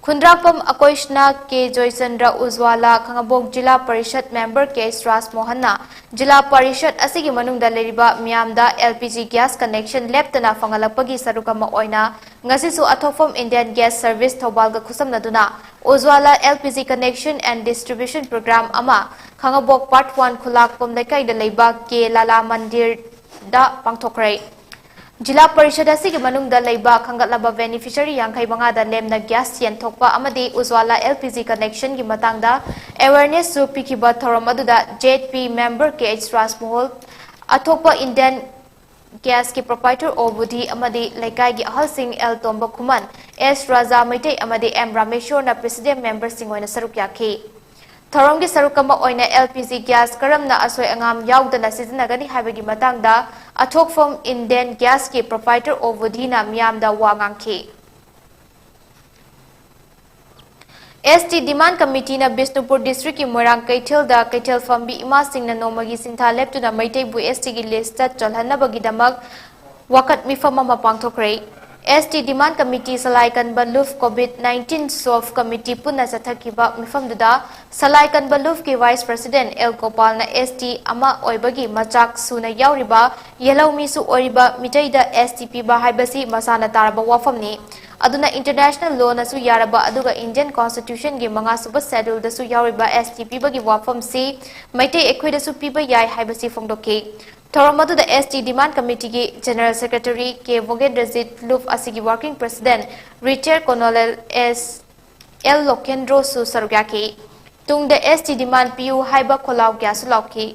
ꯈꯨꯟꯗ꯭ꯔꯥꯛꯄꯝ ꯑꯀꯣꯏꯁꯅꯥ ꯀꯦ ꯖꯣꯏꯆꯟꯗ꯭ꯔ ꯎꯖ꯭ꯋꯥꯂꯥ, ꯈꯥꯉꯕꯣꯛ ꯖꯤꯂꯥ ꯄꯔꯤꯁꯠ ꯃꯦꯝꯕꯔ ꯀꯦ ꯑꯦꯁ ꯔꯥꯖꯃꯣꯍꯟꯅ ꯖꯤꯂꯥ ꯄꯔꯤꯁꯠ ꯑꯁꯤꯒꯤ ꯃꯅꯨꯡꯗ ꯂꯩꯔꯤꯕ ꯃꯤꯌꯥꯝꯗ L P G gas connection ꯂꯦꯞꯇꯅ ꯐꯪꯍꯜꯂꯛꯄꯒꯤ ꯁꯔꯨꯛ ꯑꯃ ꯑꯣꯏꯅ ꯉꯁꯤꯁꯨ ꯑꯊꯣꯛꯐꯝ Indian Gas Service ꯊꯧꯕꯥꯜꯒ ꯈꯨꯠꯁꯝꯅꯗꯨꯅ ꯎꯖ꯭ꯋꯥꯂꯥ L P G connection and distribution program ꯑꯃ ꯈꯥꯉꯕꯣꯛ Part one ꯈꯨꯂꯥꯛꯄꯝ ꯂꯩꯀꯥꯏꯗ ꯂꯩꯕ ꯀꯦ ꯂꯥꯂꯥ ꯃꯟꯗꯤꯔꯗ ꯄꯥꯡꯊꯣꯛꯈ꯭ꯔꯦ꯫ ꯖꯤꯂꯥ ꯄꯔꯤꯁꯗ ꯑꯁꯤꯒꯤ ꯃꯅꯨꯡꯗ ꯂꯩꯕ ꯈꯟꯒꯠꯂꯕ beneficiary ꯌꯥꯡꯈꯩ ꯃꯉꯥꯗ ꯂꯦꯝꯅ gas ꯌꯦꯟꯊꯣꯛꯄ ꯑꯃꯗꯤ ꯎꯖ꯭ꯋꯥꯂꯥ L P G connection ꯒꯤ ꯃꯇꯥꯡꯗ awareness ꯁꯨ ꯄꯤꯈꯤꯕ ꯊꯧꯔꯝ ꯑꯗꯨꯗ Z P member ꯀꯦ ꯑꯩꯆ ꯔꯥꯖꯃꯣꯍꯟ, ꯑꯊꯣꯛꯄ Indian Gas ꯀꯤ proprietor ꯑꯣ ꯕꯨꯙꯤ ꯑꯃꯗꯤ ꯂꯩꯀꯥꯏꯒꯤ ꯑꯍꯜꯁꯤꯡ ꯑꯦꯜ ꯇꯣꯝꯕ ꯈꯨꯃꯟ, ꯑꯦꯁ ꯔꯥꯖꯥ ꯃꯩꯇꯩ ꯑꯃꯗꯤ ꯑꯦꯝ ꯔꯥꯃꯦꯁꯣꯔꯅ president member ꯁꯤꯡ ꯑꯣꯏꯅ ꯁꯔꯨꯛ ꯌꯥꯈꯤ꯫ ꯊꯧꯔꯝꯒꯤ ꯁꯔꯨꯛ ꯑꯃ ꯑꯣꯏꯅ L P G gas ꯀꯔꯝꯅ ꯑꯁꯣꯏ ꯑꯉꯥꯝ ꯌꯥꯎꯗꯅ ꯁꯤꯖꯤꯟꯅꯒꯅꯤ ꯍꯥꯏꯕꯒꯤ ꯃꯇꯥꯡꯗ ꯑꯊꯣꯛꯐꯝ Indian Gasꯀꯤ proprietor ꯑꯣ ꯕꯨꯙꯤꯅ ꯃꯤꯌꯥꯝꯗ ꯋꯥ ꯉꯥꯡꯈꯤ꯫ S T Demand Committeeꯅ ꯕꯤꯁꯅꯨꯄꯨꯔ districtꯀꯤ ꯃꯣꯏꯔꯥꯡ ꯀꯩꯊꯦꯜꯗ ꯀꯩꯊꯦꯜ ꯐꯝꯕꯤ ꯏꯃꯥꯁꯤꯡꯅ ꯅꯣꯡꯃꯒꯤ ꯁꯤꯟꯊꯥ ꯂꯦꯞꯇꯨꯅ ꯃꯩꯇꯩꯕꯨ S Tꯒꯤ listꯇ ꯆꯜꯍꯟꯅꯕꯒꯤꯗꯃꯛ ꯋꯥꯀꯠ ꯃꯤꯐꯝ ꯑꯃ ꯄꯥꯡꯊꯣꯛꯈ꯭ꯔꯦ꯫ S T Demand Committee, ꯁꯂꯥꯏ ꯀꯟꯕ ꯂꯨꯞ, COVID nineteen SOF committee ꯄꯨꯟꯅ ꯆꯠꯊꯈꯤꯕ ꯃꯤꯐꯝꯗꯨꯗ ꯁꯂꯥꯏ ꯀꯟꯕ ꯂꯨꯞꯀꯤ vice president L ꯒꯣꯄꯥꯜꯅ S T ꯑꯃ ꯑꯣꯏꯕꯒꯤ ꯃꯆꯥꯛ ꯁꯨꯅ ꯌꯥꯎꯔꯤꯕ ꯌꯦꯜꯍꯧꯃꯤꯁꯨ ꯑꯣꯏꯔꯤꯕ ꯃꯤꯇꯩꯗ S T ꯄꯤꯕ ꯍꯥꯏꯕꯁꯤ ꯃꯁꯥꯅ ꯇꯥꯔꯕ ꯋꯥꯐꯝꯅꯤ꯫ ꯑꯗꯨꯅ international lawꯅꯁꯨ ꯌꯥꯔꯕ ꯑꯗꯨꯒ Indian Constitutionꯒꯤ ꯃꯉꯥꯁꯨꯕ scheduleꯗꯁꯨ ꯌꯥꯎꯔꯤꯕ S T ꯄꯤꯕꯒꯤ ꯋꯥꯐꯝꯁꯤ ꯃꯩꯇꯩ ꯑꯩꯈꯣꯏꯗꯁꯨ ꯄꯤꯕ ꯌꯥꯏ ꯍꯥꯏꯕꯁꯤ ꯐꯣꯡꯗꯣꯛꯈꯤ꯫ ꯊꯧꯔꯝ ꯑꯗꯨꯗ S T Demand Committeeꯒꯤ General Secretary K ꯚꯣꯒꯦꯟꯗ꯭ꯔꯖꯤꯠ, ꯂꯨꯞ ꯑꯁꯤꯒꯤ working president Retired Colonel S L ꯂꯣꯀꯦꯟꯗ꯭ꯔꯣꯁꯨ ꯁꯔꯨꯛ ꯌꯥꯈꯤ꯫ ꯇꯨꯡꯗ S T demand ꯄꯤꯌꯨ ꯍꯥꯏꯕ ꯈꯣꯜꯂꯥꯎ ꯀꯌꯥꯁꯨ ꯂꯥꯎꯈꯤ꯫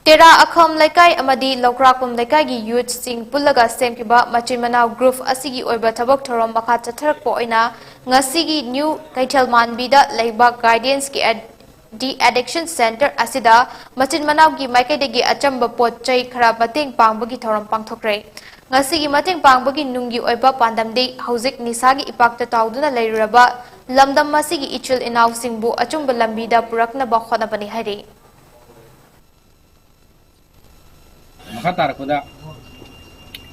ꯇꯦꯔꯥ ꯑꯈꯝ ꯂꯩꯀꯥꯏ ꯑꯃꯗꯤ ꯂꯧꯀ꯭ꯔꯥꯛꯄꯝ ꯂꯩꯀꯥꯏꯒꯤ youthꯁꯤꯡ ꯄꯨꯜꯂꯒ ꯁꯦꯝꯈꯤꯕ ꯃꯆꯤꯟ ꯃꯅꯥꯎ group ꯑꯁꯤꯒꯤ ꯑꯣꯏꯕ ꯊꯕꯛ ꯊꯧꯔꯝ ꯃꯈꯥ ꯆꯠꯊꯔꯛꯄ ꯑꯣꯏꯅ ꯉꯁꯤꯒꯤ New ꯀꯩꯊꯦꯜ ꯃꯥꯟꯕꯤꯗ ꯂꯩꯕ Guidanceꯀꯤ ad-, De-addiction center ꯑꯁꯤꯗ ꯃꯆꯤꯟ ꯃꯅꯥꯎꯒꯤ ꯃꯥꯏꯀꯩꯗꯒꯤ ꯑꯆꯝꯕ ꯄꯣꯠ ꯆꯩ ꯈꯔ ꯃꯇꯦꯡ ꯄꯥꯡꯕꯒꯤ ꯊꯧꯔꯝ ꯄꯥꯡꯊꯣꯛꯈ꯭ꯔꯦ꯫ ꯉꯁꯤꯒꯤ ꯃꯇꯦꯡ ꯄꯥꯡꯕꯒꯤ ꯅꯨꯡꯒꯤ ꯑꯣꯏꯕ ꯄꯥꯟꯗꯝꯗꯤ ꯍꯧꯖꯤꯛ ꯅꯤꯁꯥꯒꯤ ꯏꯄꯥꯛꯇ ꯇꯥꯎꯗꯨꯅ ꯂꯩꯔꯨꯔꯕ ꯂꯝꯗꯝ ꯑꯁꯤꯒꯤ ꯏꯆꯤꯜ ꯏꯅꯥꯎꯁꯤꯡꯕꯨ ꯑꯆꯨꯝꯕ ꯂꯝꯕꯤꯗ ꯄꯨꯔꯛꯅꯕ ꯍꯣꯠꯅꯕꯅꯤ ꯍꯥꯏꯔꯤ꯫ ꯃꯈꯥ ꯇꯥꯔꯛꯄꯗ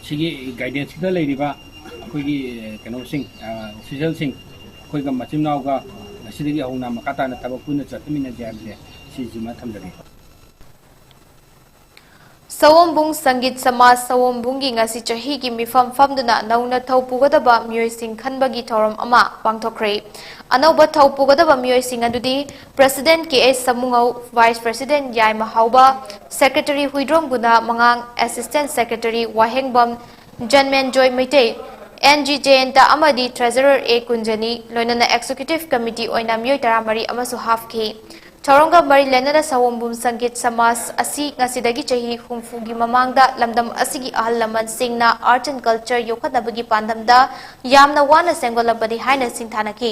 ꯁꯤꯒꯤ Guidanceꯀꯤꯗ ꯂꯩꯔꯤꯕ ꯑꯩꯈꯣꯏꯒꯤ ꯀꯩꯅꯣꯁꯤꯡ, officialꯁꯤꯡ, ꯑꯩꯈꯣꯏꯒ ꯃꯆꯤꯟ ꯃꯅꯥꯎꯒ ꯉꯁꯤꯗꯒꯤ ꯍꯧꯅ ꯃꯈꯥ ꯇꯥꯅ ꯊꯕꯛ ꯄꯨꯟꯅ ꯆꯠꯃꯤꯟꯅꯁꯦ ꯍꯥꯏꯕꯁꯦ ꯁꯤꯁꯤꯃ ꯊꯝꯖꯒꯦ꯫ ꯁꯑꯣꯝꯕꯨꯡ ꯁꯪꯒꯤꯠ ꯁꯃꯥꯖ ꯁꯑꯣꯝꯕꯨꯡꯒꯤ ꯉꯁꯤ ꯆꯍꯤꯒꯤ ꯃꯤꯐꯝ ꯐꯝꯗꯨꯅ ꯅꯧꯅ ꯊꯧ ꯄꯨꯒꯗꯕ ꯃꯤꯑꯣꯏꯁꯤꯡ ꯈꯟꯕꯒꯤ ꯊꯧꯔꯝ ꯑꯃ ꯄꯥꯡꯊꯣꯛꯈ꯭ꯔꯦ꯫ ꯑꯅꯧꯕ ꯊꯧ ꯄꯨꯒꯗꯕ ꯃꯤꯑꯣꯏꯁꯤꯡ ꯑꯗꯨꯗꯤ President K H ꯁꯃꯨꯉꯧ, Vice President ꯌꯥꯏꯃ ꯍꯥꯎꯕ, Secretary ꯍꯨꯏꯗ꯭ꯔꯣꯝ ꯒꯨꯅꯥ ꯃꯉꯥꯡ, Assistant Secretary ꯋꯥꯍꯦꯡꯕꯝ ꯖꯟꯃꯦꯟꯖꯣꯏ ꯃꯩꯇꯩ, N G ꯖꯌꯟꯇ ꯑꯃꯗꯤ Treasurer A ꯀꯨꯟꯖꯅꯤ, ꯂꯣꯏꯅꯅ Executive Committee ꯑꯣꯏꯅ ꯃꯤꯑꯣꯏ ꯇꯔꯥꯃꯔꯤ ꯑꯃꯁꯨ ꯍꯥꯞꯈꯤ꯫ ꯊꯧꯔꯝꯒ ꯃꯔꯤ ꯂꯩꯅꯅ ꯁꯑꯣꯝꯕꯨꯝ ꯁꯪꯒꯤꯠ ꯁꯃꯥꯖ ꯑꯁꯤ ꯉꯁꯤꯗꯒꯤ ꯆꯍꯤ ꯍꯨꯝꯐꯨꯒꯤ ꯃꯃꯥꯡꯗ ꯂꯝꯗꯝ ꯑꯁꯤꯒꯤ ꯑꯍꯜ ꯂꯃꯟꯁꯤꯡꯅ Art and Culture ꯌꯣꯛꯈꯠꯅꯕꯒꯤ ꯄꯥꯟꯗꯝꯗ ꯌꯥꯝꯅ ꯋꯥꯅ ꯁꯦꯝꯒꯠꯂꯛꯄꯅꯤ ꯍꯥꯏꯅ ꯁꯤꯡꯊꯥꯅꯈꯤ꯫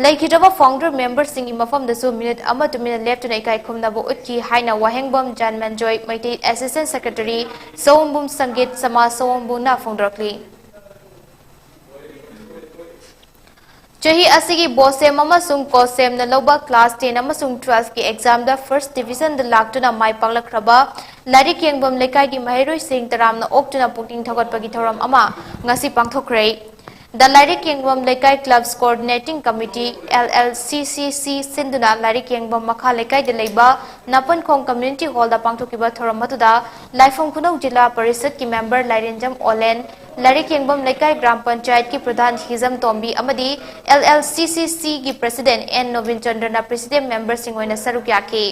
ꯂꯩꯈꯤꯗ꯭ꯔꯕ founder memberꯁꯤꯡꯒꯤ ꯃꯐꯝꯗꯁꯨ minute ꯑꯃ ꯇꯨꯃꯤꯟꯅ ꯂꯦꯞꯇꯨꯅ ꯏꯀꯥꯏ ꯈꯨꯝꯅꯕ ꯎꯠꯈꯤ ꯍꯥꯏꯅ ꯋꯥꯍꯦꯡꯕꯝ ꯖꯥꯟꯃꯟꯖꯣꯏ ꯃꯩꯇꯩ Assistant Secretary ꯁꯑꯣꯝꯕꯨꯝ ꯁꯪꯒꯤꯠ ꯁꯃꯥꯖ ꯁꯑꯣꯝꯕꯨꯝꯅ ꯐꯣꯡꯗꯣꯔꯛꯂꯤ꯫ ꯆꯍꯤ ꯑꯁꯤꯒꯤ BOSEM ꯑꯃꯁꯨꯡ COSEMꯅ ꯂꯧꯕ class ten ꯑꯃꯁꯨꯡ twelveꯀꯤ examꯗ first divisionꯗ ꯂꯥꯛꯇꯨꯅ ꯃꯥꯏ ꯄꯥꯛꯂꯛꯈ꯭ꯔꯕ ꯂꯥꯏꯔꯤꯛ ꯌꯦꯡꯐꯝ ꯂꯩꯀꯥꯏꯒꯤ ꯃꯍꯩꯔꯣꯏꯁꯤꯡ ꯇꯔꯥꯝꯅ ꯑꯣꯛꯇꯨꯅ ꯄꯨꯛꯅꯤꯡ ꯊꯧꯒꯠꯄꯒꯤ ꯊꯧꯔꯝ ꯑꯃ ꯉꯁꯤ ꯄꯥꯡꯊꯣꯛꯈ꯭ꯔꯦ꯫ The ꯂꯥꯏꯔꯤꯛ ꯌꯦꯡꯐꯝ ꯂꯩꯀꯥꯏ Clubs Coordinating Committee, L L C C C, ꯁꯤꯟꯗꯨꯅ ꯂꯥꯏꯔꯤꯛ ꯌꯦꯡꯐꯝ ꯃꯈꯥ ꯂꯩꯀꯥꯏꯗ ꯂꯩꯕ ꯅꯥꯄꯟꯈꯣꯡ Community Hallꯗ ꯄꯥꯡꯊꯣꯛꯈꯤꯕ ꯊꯧꯔꯝ ꯑꯗꯨꯗ ꯂꯥꯏꯐꯝ ꯈꯨꯅꯧ ꯖꯤꯂꯥ ꯄꯔꯤꯁꯠꯀꯤ member ꯂꯥꯏꯔꯦꯟꯖꯝ ꯑꯣꯂꯦꯟ, ꯂꯥꯏꯔꯤꯛ ꯌꯦꯡꯐꯝ ꯂꯩꯀꯥꯏ ꯒ꯭ꯔꯥꯝ ꯄꯟꯆꯥꯌꯠꯀꯤ ꯄ꯭ꯔꯙꯥꯟ ꯍꯤꯖꯝ ꯇꯣꯝꯕꯤ ꯑꯃꯗꯤ L L C C Cꯒꯤ president N Nobin ꯆꯟꯗ꯭ꯔꯅ president memberꯁꯤꯡ ꯑꯣꯏꯅ ꯁꯔꯨꯛ ꯌꯥꯈꯤ꯫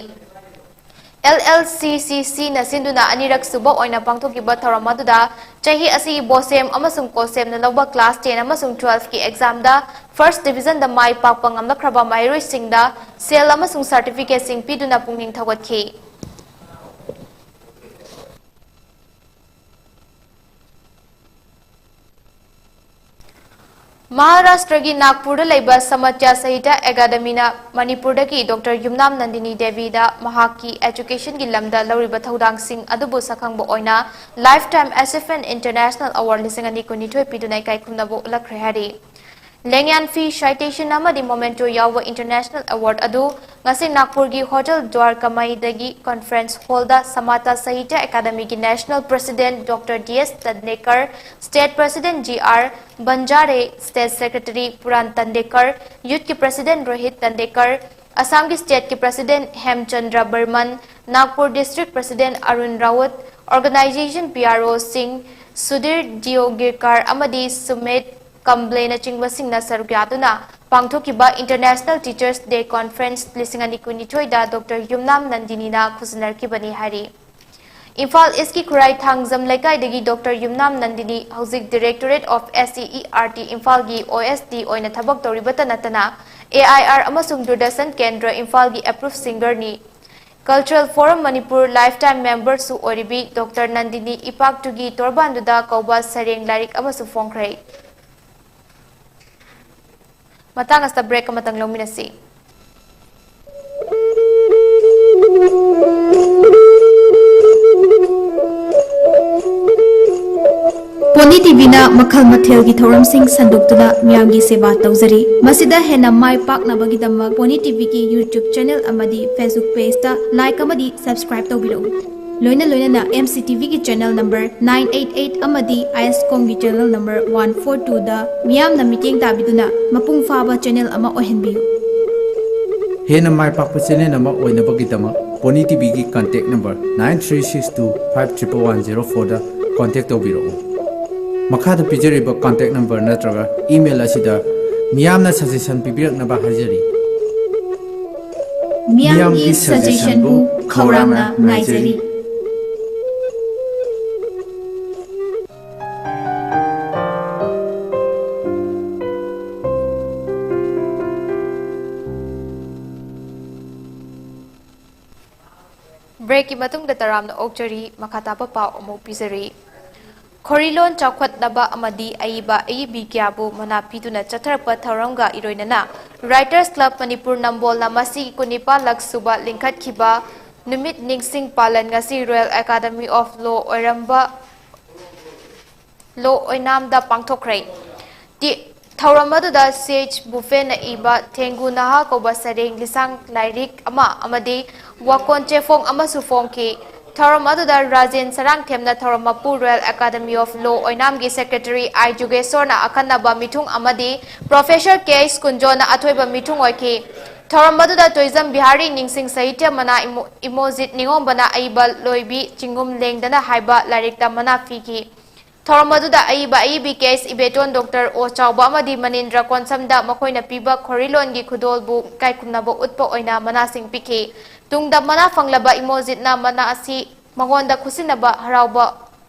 L L C C Cꯅ ꯁꯤꯟꯗꯨꯅ ꯑꯅꯤꯔꯛ ꯁꯨꯕ ꯑꯣꯏꯅ ꯄꯥꯡꯊꯣꯛꯈꯤꯕ ꯊꯧꯔꯝ ꯑꯗꯨꯗ ꯆꯍꯤ ꯑꯁꯤꯒꯤ BOSEM ꯑꯃꯁꯨꯡ COSEMꯅ ꯂꯧꯕ class ten ꯑꯃꯁꯨꯡ twelveꯀꯤ examꯗ first divisionꯗ ꯃꯥꯏ ꯄꯥꯛꯄ ꯉꯝꯂꯛꯈ꯭ꯔꯕ ꯃꯍꯩꯔꯣꯏꯁꯤꯡꯗ ꯁꯦꯜ ꯑꯃꯁꯨꯡ certificateꯁꯤꯡ ꯄꯤꯗꯨꯅ ꯄꯨꯛꯅꯤꯡ ꯊꯧꯒꯠꯈꯤ꯫ ꯃꯍꯥꯔꯥꯁꯇ꯭ꯔꯒꯤ ꯅꯥꯒꯄꯨꯔꯗ ꯂꯩꯕ ꯁꯃꯥꯇ꯭ꯌ ꯁꯥꯍꯤꯇ꯭ꯌ ꯑꯦꯀꯥꯗꯃꯤꯅ ꯃꯅꯤꯄꯨꯔꯗꯒꯤ ꯗꯣꯛꯇꯔ ꯌꯨꯝꯅꯥꯝ ꯅꯟꯗꯤꯅꯤ ꯗꯦꯕꯤꯗ ꯃꯍꯥꯛꯀꯤ educationꯒꯤ ꯂꯝꯗ ꯂꯧꯔꯤꯕ ꯊꯧꯗꯥꯡꯁꯤꯡ ꯑꯗꯨꯕꯨ ꯁꯛꯈꯪꯕ ꯑꯣꯏꯅ Lifetime Achievement International Award ꯂꯤꯁꯤꯡ ꯑꯅꯤ ꯀꯨꯟꯅꯤꯊꯣꯏ ꯄꯤꯗꯨꯅ ꯏꯀꯥꯏ ꯈꯨꯝꯅꯕ ꯎꯠꯂꯛꯈ꯭ꯔꯦ ꯍꯥꯏꯔꯤ꯫ ꯂꯦꯡꯌꯥꯟ fee, citation ꯑꯃꯗꯤ memento ꯌꯥꯎꯕ international award ꯑꯗꯨ ꯉꯁꯤ ꯅꯥꯒꯄꯨꯔꯒꯤ Hotel ꯗ꯭ꯋꯥꯔꯀꯃꯩꯗꯒꯤ conference hallꯗ ꯁꯃꯥꯇ꯭ꯌ ꯁꯥꯍꯤꯇ꯭ꯌ ꯑꯦꯀꯥꯗꯃꯤꯒꯤ national president doctor D S Tandekar, state president G R Banjare, state secretary Puran Tandekar, youthꯀꯤ president ꯔꯣꯍꯤꯠ ꯇꯟꯗꯦꯀꯔ, ꯑꯁꯥꯝꯒꯤ stateꯀꯤ president ꯍꯦꯝꯆꯟꯗ꯭ꯔ Barman, Nagpur district president Arun ꯔꯥꯋꯠ, organization P R Oꯁꯤꯡ Sudhir ꯗꯤꯌꯣꯒꯤꯔꯀꯥꯔ ꯑꯃꯗꯤ ꯁꯨꯃꯤꯠ ꯀꯝꯕ꯭ꯂꯦꯅꯆꯤꯡꯕꯁꯤꯡꯅ ꯁꯔꯨꯛ ꯌꯥꯗꯨꯅ ꯄꯥꯡꯊꯣꯛꯈꯤꯕ International Teachers Day Conference ꯂꯤꯁꯤꯡ ꯑꯅꯤ ꯀꯨꯟꯅꯤꯊꯣꯏꯗ ꯗꯣꯛꯇꯔ ꯌꯨꯝꯅꯥꯝ ꯅꯟꯗꯤꯅꯤꯅ ꯈꯨꯠꯁꯤꯟꯅꯔꯛꯈꯤꯕꯅꯤ ꯍꯥꯏꯔꯤ꯫ ꯏꯝꯐꯥꯜ ꯏꯁꯀꯤ ꯈꯨꯔꯥꯏ ꯊꯥꯡꯖꯝ ꯂꯩꯀꯥꯏꯗꯒꯤ ꯗꯣꯛꯇꯔ ꯌꯨꯝꯅꯥꯝ ꯅꯟꯗꯤꯅꯤ ꯍꯧꯖꯤꯛ Directorate of S C E R T ꯏꯝꯐꯥꯜꯒꯤ O S D ꯑꯣꯏꯅ ꯊꯕꯛ ꯇꯧꯔꯤꯕꯇ ꯅꯠꯇꯅ ꯑꯦ ꯑꯥꯏ ꯑꯥꯔ ꯑꯃꯁꯨꯡ ꯗꯨꯔꯗꯔꯁꯟ ꯀꯦꯟꯗ꯭ꯔ ꯏꯝꯐꯥꯜꯒꯤ approve ꯁꯤꯡꯒꯔꯅꯤ꯫ Cultural Forum Manipur lifetime member ꯁꯨ ꯑꯣꯏꯔꯤꯕꯤ ꯗꯣꯛꯇꯔ ꯅꯟꯗꯤꯅꯤ ꯏꯄꯥꯛꯇꯨꯒꯤ ꯇꯣꯔꯕꯥꯟꯗꯨꯗ ꯀꯧꯕ ꯁꯩꯔꯦꯡ ꯂꯥꯏꯔꯤꯛ ꯑꯃꯁꯨ ꯐꯣꯡꯈ꯭ꯔꯦ꯫ ꯃꯇꯥꯡ ꯑꯁꯤꯗ break ꯑꯃꯇꯪ ꯂꯧꯃꯤꯟꯅꯁꯤ꯫ ꯄꯣꯅꯤ ꯇꯤꯚꯤꯅ ꯃꯈꯜ ꯃꯊꯦꯜꯒꯤ ꯊꯧꯔꯝꯁꯤꯡ ꯁꯟꯗꯣꯛꯇꯨꯅ ꯃꯤꯌꯥꯝꯒꯤ ꯁꯦꯕꯥ ꯇꯧꯖꯔꯤ꯫ ꯃꯁꯤꯗ ꯍꯦꯟꯅ ꯃꯥꯏ ꯄꯥꯛꯅꯕꯒꯤꯗꯃꯛ ꯄꯣꯅꯤ ꯇꯤꯚꯤꯒꯤ YouTube channel ꯑꯃꯗꯤ Facebook page ꯇ like ꯑꯃꯗꯤ subscribe ꯇꯧꯕꯤꯔꯛꯎ꯫ ꯂꯣꯏꯅ ꯂꯣꯏꯅꯅ M C T V ꯒꯤ channel number nine eight eight ꯑꯃꯗꯤ ꯑꯥꯏ ꯑꯦꯁ ꯀꯣꯝꯒꯤ channel number one four two ꯗ ꯃꯤꯌꯥꯝꯅ ꯃꯤꯠꯌꯦꯡ ꯇꯥꯕꯤꯗꯨꯅ ꯃꯄꯨꯡ ꯐꯥꯕ channel ꯑꯃ ꯑꯣꯏꯍꯟꯕꯤꯌꯨ꯫ ꯍꯦꯟꯅ ꯃꯥꯏ ꯄꯥꯛꯄ channel ꯑꯃ ꯑꯣꯏꯅꯕꯒꯤꯗꯃꯛ pony ꯇꯤꯚꯤꯒꯤ contact number nine three six two five triple one zero four ꯗ contact ꯇꯧꯕꯤꯔꯛꯎ꯫ ꯃꯈꯥꯗ ꯄꯤꯖꯔꯤꯕ contact number ꯅꯠꯇ꯭ꯔꯒ email ꯑꯁꯤꯗ ꯃꯤꯌꯥꯝꯅ suggestion ꯄꯤꯕꯤꯔꯛꯅꯕ ꯍꯥꯏꯖꯔꯤ꯫ ꯃꯤꯌꯥꯝꯒꯤ suggestion ꯕꯨ ꯈꯧꯔꯥꯡꯅ ꯉꯥꯏꯖꯔꯤ꯫ Break ꯀꯤ ꯃꯇꯨꯡꯗ ꯇꯔꯥꯝꯅ ꯑꯣꯛꯆꯔꯤ, ꯃꯈꯥ ꯇꯥꯕ ꯄꯥꯎ ꯑꯃꯨꯛ ꯄꯤꯖꯔꯤ꯫ ꯈꯣꯔꯤꯂꯣꯟ ꯆꯥꯎꯈꯠꯅꯕ ꯑꯃꯗꯤ ꯑꯏꯕ ꯑꯏꯕꯤ ꯀꯌꯥꯕꯨ ꯃꯅꯥ ꯄꯤꯗꯨꯅ ꯆꯠꯊꯔꯛꯄ ꯊꯧꯔꯝꯒ ꯏꯔꯣꯏꯅꯅ Writers Club ꯃꯅꯤꯄꯨꯔ ꯅꯝꯕꯣꯜꯅ ꯃꯁꯤꯒꯤ ꯀꯨꯟꯅꯤꯄꯥꯜ ꯂꯛ ꯁꯨꯕ ꯂꯤꯡꯈꯠꯈꯤꯕ ꯅꯨꯃꯤꯠ ꯅꯤꯡꯁꯤꯡ ꯄꯥꯂꯟ ꯉꯁꯤ Royal Academy of Law ꯑꯣꯏꯔꯝꯕ ꯂꯣ ꯑꯣꯏꯅꯥꯝꯗ ꯄꯥꯡꯊꯣꯛꯈ꯭ꯔꯦ꯫ ꯇꯤ-, ꯊꯧꯔꯝ ꯑꯗꯨꯗ ꯁꯤ ꯑꯩꯆ ꯕꯨꯐꯦꯅ ꯏꯕ ꯊꯦꯡꯒꯨ ꯅꯍꯥ ꯀꯧꯕ ꯁꯩꯔꯦꯡ ꯂꯤꯁꯥꯡ ꯂꯥꯏꯔꯤꯛ ꯑꯃ ꯑꯃꯗꯤ ꯋꯥꯀꯣꯟ ꯆꯦꯐꯣꯡ ꯑꯃꯁꯨ ꯐꯣꯡꯈꯤ꯫ ꯊꯧꯔꯝ ꯑꯗꯨꯗ ꯔꯥꯖꯦꯟ ꯁꯔꯥꯡꯊꯦꯝꯅ ꯊꯧꯔꯝ ꯃꯄꯨ Royal Academy of Law ꯑꯣꯏꯅꯥꯝꯒꯤ Secretary ꯑꯥꯏ ꯖꯨꯒꯦꯁꯣꯔꯅ ꯑꯈꯟꯅꯕ ꯃꯤꯊꯨꯡ ꯑꯃꯗꯤ Professor ꯀꯦ ꯑꯩꯆ ꯀꯨꯟꯖꯣꯅ ꯑꯊꯣꯏꯕ ꯃꯤꯊꯨꯡ ꯑꯣꯏꯈꯤ꯫ ꯊꯧꯔꯝ ꯑꯗꯨꯗ ꯇꯣꯏꯖꯝ ꯕꯤꯍꯥꯔꯤ ꯅꯤꯡꯁꯤꯡ ꯁꯥꯍꯤꯇ꯭ꯌ ꯃꯅꯥ ꯏꯃꯣ-, ꯏꯃꯣꯖꯤꯠ ꯅꯤꯉꯣꯝꯕꯅ ꯑꯏꯕ ꯂꯣꯏꯕꯤ ꯆꯤꯡꯒꯨꯝ ꯂꯦꯡꯗꯅ ꯍꯥꯏꯕ ꯂꯥꯏꯔꯤꯛꯇ ꯃꯅꯥ ꯄꯤꯈꯤ꯫ ꯊꯧꯔꯝ ꯑꯗꯨꯗ ꯑꯏꯕ ꯑꯏꯕꯤ ꯀꯦ ꯑꯦꯁ ꯏꯕꯦꯇꯣꯟ, ꯗꯣꯛꯇꯔ ꯑꯣ ꯆꯥꯎꯕ ꯑꯃꯗꯤ ꯃꯅꯤꯟꯗ꯭ꯔ ꯀꯣꯟꯁꯝꯗ ꯃꯈꯣꯏꯅ ꯄꯤꯕ ꯈꯣꯔꯤꯂꯣꯟꯒꯤ ꯈꯨꯗꯣꯜꯕꯨ ꯏꯀꯥꯏ ꯈꯨꯝꯅꯕ ꯎꯠꯄ ꯑꯣꯏꯅ ꯃꯅꯥꯁꯤꯡ ꯄꯤꯈꯤ꯫ ꯇꯨꯡꯗ ꯃꯅꯥ ꯐꯪꯂꯕ ꯏꯃꯣꯖꯤꯠꯅ ꯃꯅꯥ ꯑꯁꯤ ꯃꯉꯣꯟꯗ ꯈꯨꯠꯁꯤꯟꯅꯕ ꯍꯔꯥꯎꯕ